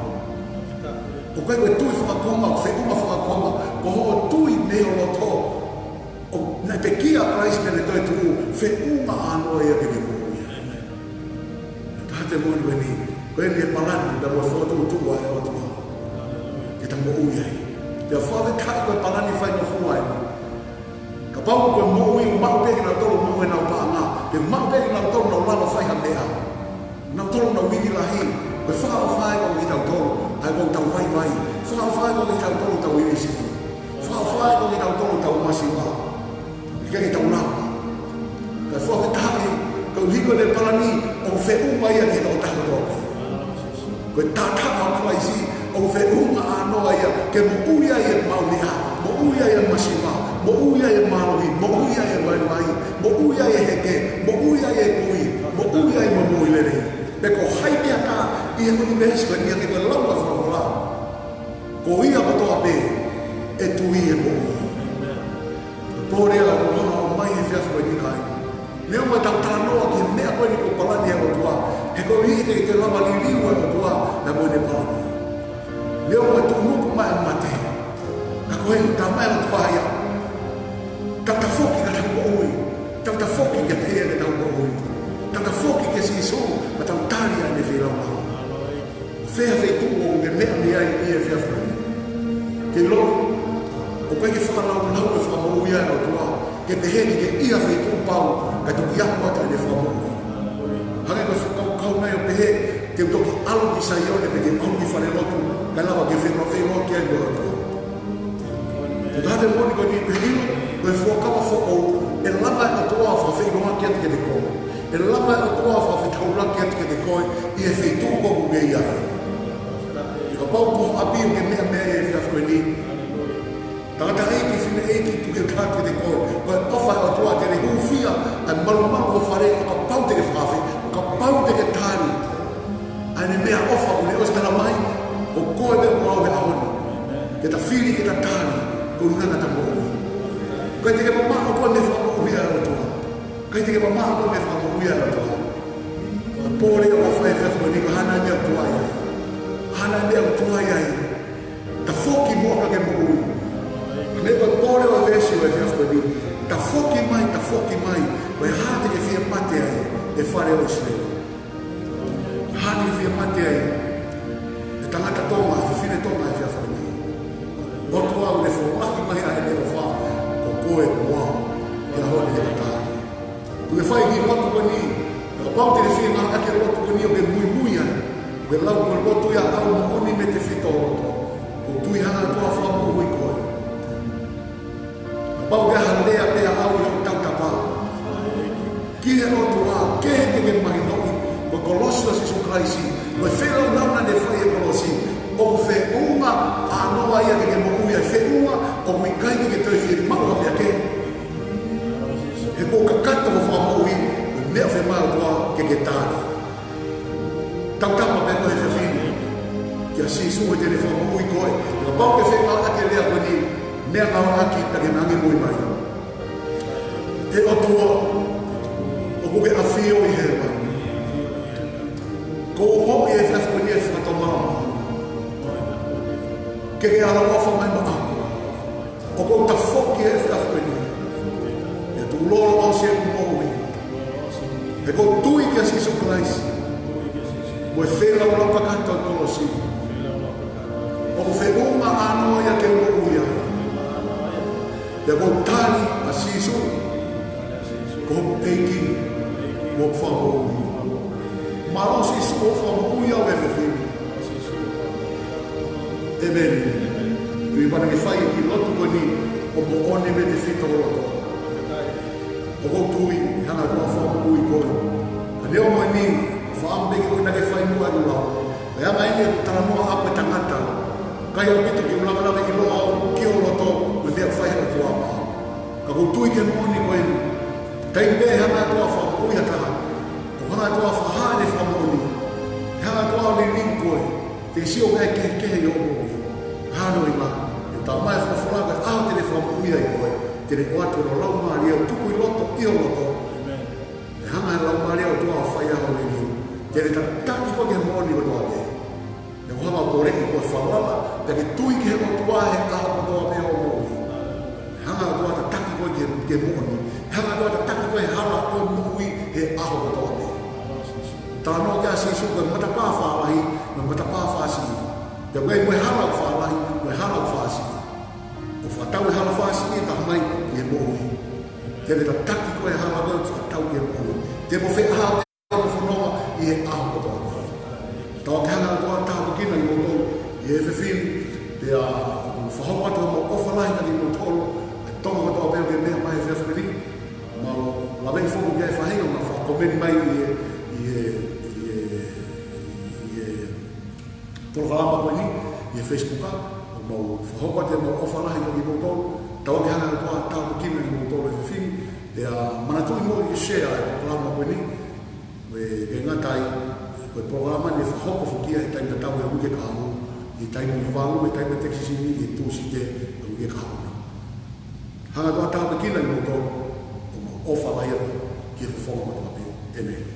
ʻOku ʻikai ko e tui fakakonga, ʻoku feʻunga fakakonga, ko hoʻo tui mei ho loto. ʻO naʻe pekia ʻa Kalaisi pea ne toetuʻu, feʻunga ʻānoa ia ke ke moʻui ai. Tau moʻoni ko eni, ko eni e palani, pea mo e fokotuʻutuʻu ʻa e ʻOtua ke ta moʻui ai. Pea fakafetaʻi ko e palani faingofua eni. Kapau ko e moʻui ʻoku maʻu pē kinautolu ʻoku maʻu ʻenau paʻanga, pe maʻu pē kinautolu ʻoku nau lava fai ha meʻa. Nautolu ʻoku nau ivi lahi, ko e fakaʻofa ia kiate kitautolu ʻa ʻetau vaivai, fakaʻofa ia kiate kitautolu ʻetau ivi siʻi, fakaʻofa ia kiate kitautolu ʻetau masiva. ʻIkai ke tau lava. Ka fakafetaʻi, koeʻuhi ko ʻene palani, ʻoku feʻunga ia ki he tokotaha kotoa pē. Ko e taʻataʻa ʻo Kalaisi, ʻoku feʻunga ʻānoa ia ke moʻui ai e maʻumeʻa, moʻui ai e masiva, Moʻui ai e mālohi, moʻui ai e vaivai, moʻui ai e heke, moʻui ai e kui, moʻui ai e moʻui lelei. Pe ko hai meʻa ka ʻi he ʻunivēsi ko eni, ʻa ia ko e lau ʻa e folofola, ko ia kotoa pē ʻe tui ʻe moʻui. Pole ʻa e ʻOtua ʻoku ʻomai he efiafi ko eni, kāinga. Neongo ʻetau talanoa ki he meʻa ko eni kuo palani ʻe he ʻOtua, he ko e ʻikai te te lava liliu ʻa e ʻOtua ʻa e moʻoni palani. Neongo e tuʻunuku mai ʻa e mate, ka ko e talamai ʻe he ʻOtua ia, tau tafoki ka tau moʻui, tau tafoki kiate ia ka tau moʻui, tau tafoki kia Sīsū ka tau tali ʻa ʻene feilaulau. Fē ha feituʻu ʻoku ke meʻa mei ai ʻi he efiafi ni? Ke ʻilo, ʻoku ʻikai ke fakalaulau e fakamoʻui ʻa e ʻOtua ke pehē ke ke ʻi ha feituʻu pau kae toki aʻu atu ʻene fakamoʻui. Hangē ko e fakakaukau nai ʻo pehē te u toki ʻalu ki Saione pe te u ʻalu ki falelotu kae lava ke feilaulau ki ai mo e ʻOtua. Ko e taha e moʻoni ko eni, pehē ʻilo, ko e fuakava foʻou, ʻe lava e ʻOtua ʻo fakafeʻiloaki atu kiate koe. ʻE lava e ʻOtua ʻo fakafetaulaki atu kiate koe ʻi he feituʻu ko ē ʻoku ke ʻi ai. Kapau ko ho ʻapi ʻoku ke meʻa mei ai he efiafi ko eni, tangataʻeiki, fineʻeiki, tuku ke u tala atu kiate koe, ko e ʻofa ʻa e ʻOtua te ne hūfia ʻa e malumalu ʻo e fale ʻo kapau te ke fakafeʻi, ʻo kapau te ke tali ʻa ʻene meʻaʻofa ʻoku ne ʻosi talamai, ko koe pē mo au he ʻaho ni, ke ta fili ke ta tali, ko e ʻuhinga ke ta moʻui. ʻIkai te ke mamaʻo koe mei he fakamoʻui ʻa e ʻOtua. ʻIkai te ke mamaʻo koe mei he fakamoʻui ʻa e ʻOtua. Ko e pole ʻoku fai he efiafi ni, ko e hā nai e meʻa ʻoku tuai ai? Hā nai e meʻa ʻoku tuai ai? Tafoki muʻa ka ke moʻui. Hangē ko e pole ʻo e veesi ʻo e efiafi ni, tafoki mai, tafoki mai. Ko e hā te ke fie mate ai, ʻe fale ʻo ʻIsileli? Hā te ke fie mate ai, ʻe tangata Tonga, ʻe fefine Tonga he efiafi ni? ʻOtua ʻoku ne foaki mai ʻa ʻene ʻofa, ko koe mo au, he ʻaho ni, he ʻaho ni. Ko e fai ki he lotu ko eni, kapau te ke fie ngāueʻaki e lotu ko eni ʻo ke muimui ai, ʻo ke lau ko e lotu ia ʻoku moʻoni mei he tefito ʻo loto, ʻoku ou tui hanga ʻe he ʻOtua ʻo fakamoʻui koe. Kapau ʻoku ʻi ai ha lea pē ʻaʻau ʻi hoʻo tautapa ki he ʻOtua, ke ke mahinoʻi ko e kolosi ʻo Sīsū Kalaisi, ko e feilaulau naʻa ne fai he kolosi, ʻoku feʻunga ʻānoa ia ke ke moʻui ai, feʻunga ʻoku ʻikai ke ke toe fiemaʻu ha meʻa kehe. He kuo kakato hoʻo fakamoʻui, ko e meʻa ʻoku fiemaʻu ʻe he ʻOtua ke ke tali. Tautapa pē koe he efiafi ni kia Sīsū ʻoku te ne fakamoʻui koe. Kapau ʻoku ke fie ngāueʻaki e lea ko eni, meʻangāueʻaki, pea ke ngāue mo e mai. ʻE ʻOtua, ʻoku ke ʻafio ʻi hēvani. Ko e moʻoni ʻa e efiafi ko eni ʻa e fakatomala. Ke ke ʻaloʻofa mai maʻaku. ʻOku ou tafoki he efiafi ko eni. ʻE tukulolo ʻausia ʻeku moʻui. He ʻoku ou tui kia Sīsū Kalaisi mo e feilaulau kakato ʻo e kolosi. ʻOku feʻunga ʻānoa ia ke u moʻui ai. Pea ʻoku ou tali ʻa Sīsū ko hoku ʻEiki mo hoku Fakamoʻui. Mālō Sīsū hoʻo fakamoʻui au he efiafi ni. ʻĒmeni. Tui pē naʻa ke fai e kiʻi lotu ko eni ʻo moʻoni mei he tefito ʻo loto. ʻOku ou tui, hanga ʻe he ʻOtua ʻo fakamoʻui koe. Ka neongo eni, fakaʻamu pē ke ʻoua naʻa ke fai muʻa ʻeku lau. Ko e anga eni ʻeku talanoa ʻaʻaku ko e tangata. ʻIkai ʻaupito ke u lavelave ʻiloa au ki ho loto, mo e meʻa ʻoku fai ʻe he ʻOtua maʻau. Ka ʻoku ou tui ki he moʻoni ko eni. Taimi pē ʻe hanga ʻe he ʻOtua ʻo fakamoʻui ha taha, ʻoku hanga ʻe he ʻOtua ʻo fakahā ʻene fakamoʻoni. ʻE hanga ʻe he ʻOtua ʻo liliu koe. Te ke sio ki he kehekehe ʻi hoʻo moʻui. Hā hono ʻuhinga? He talamai ʻe he folofola ko e ʻaho te ne fakamoʻui ai koe, te ne ʻoatu hono Laumālie ʻo tuku ʻi loto, ʻi ho loto. ʻE hanga ʻe he Laumālie ʻo e ʻOtua ʻo fai ai hoʻo liliu. Te ne tataki koe ki he moʻoni kotoa pē. He ʻoku hanga ʻo poleʻi koe, falala, pea ke tui ki he ʻOtua he ʻaho kotoa pē ʻo hoʻo moʻui. Hanga ʻe he ʻOtua ʻo tataki koe ki he, ki he moʻoni. Hanga ʻe he ʻOtua ʻo tataki koe he hala ʻo e moʻui he ʻaho kotoa pē. Talanoa ki ai ʻa Sīsū ko e matapā fālahi mo e matapā fāsiʻi. Pea ʻoku ʻi ai mo e hala ʻoku fālahi mo e hala ʻoku fāsiʻi. ʻOku fakatau e hala fāsiʻi ʻe taha mai ki he moʻui. Te ne tataki koe he hala ko ē ʻoku fakatau ki he moʻui. Te mo feʻao, te mo fononga ʻi he ʻaho kotoa. Tau ke hanga ʻe he ʻOtua ʻo tāpuekina kimoutolu ʻi he efiafi ni, pea ʻoku fakahoko atu homau ʻofa lahi kiate kimoutolu, ʻa e Tonga kotoa pē ʻoku ke meʻa mai he efiafi ni. Mau lave foki ki ai e faʻahinga ʻoku nau fakakomeni mai ʻi he, ʻi he, ʻi he, ʻi he polokalama ko eni, ʻi he Facebook, ʻoku mau fakahoko atu homau ʻofa lahi kiate kimoutolu. Tau ke hanga atu ʻo tāpuekina kimoutolu e fefine, pea manatuʻi muʻa ke share e polokalama ko eni, ʻoku ʻikai ngata ai, ko e polokalama ni ʻe fakahoko foki ia he taimi tatau he uike kahaʻu, he taimi ʻe valu, he taimi Texas ni, he Tūsite, he uike kahaʻu. Hanga atu ʻo tāpuekina kimoutolu, ʻo mau ʻofa lahi atu ki he fofonga kotoa pē. ʻĒmeni.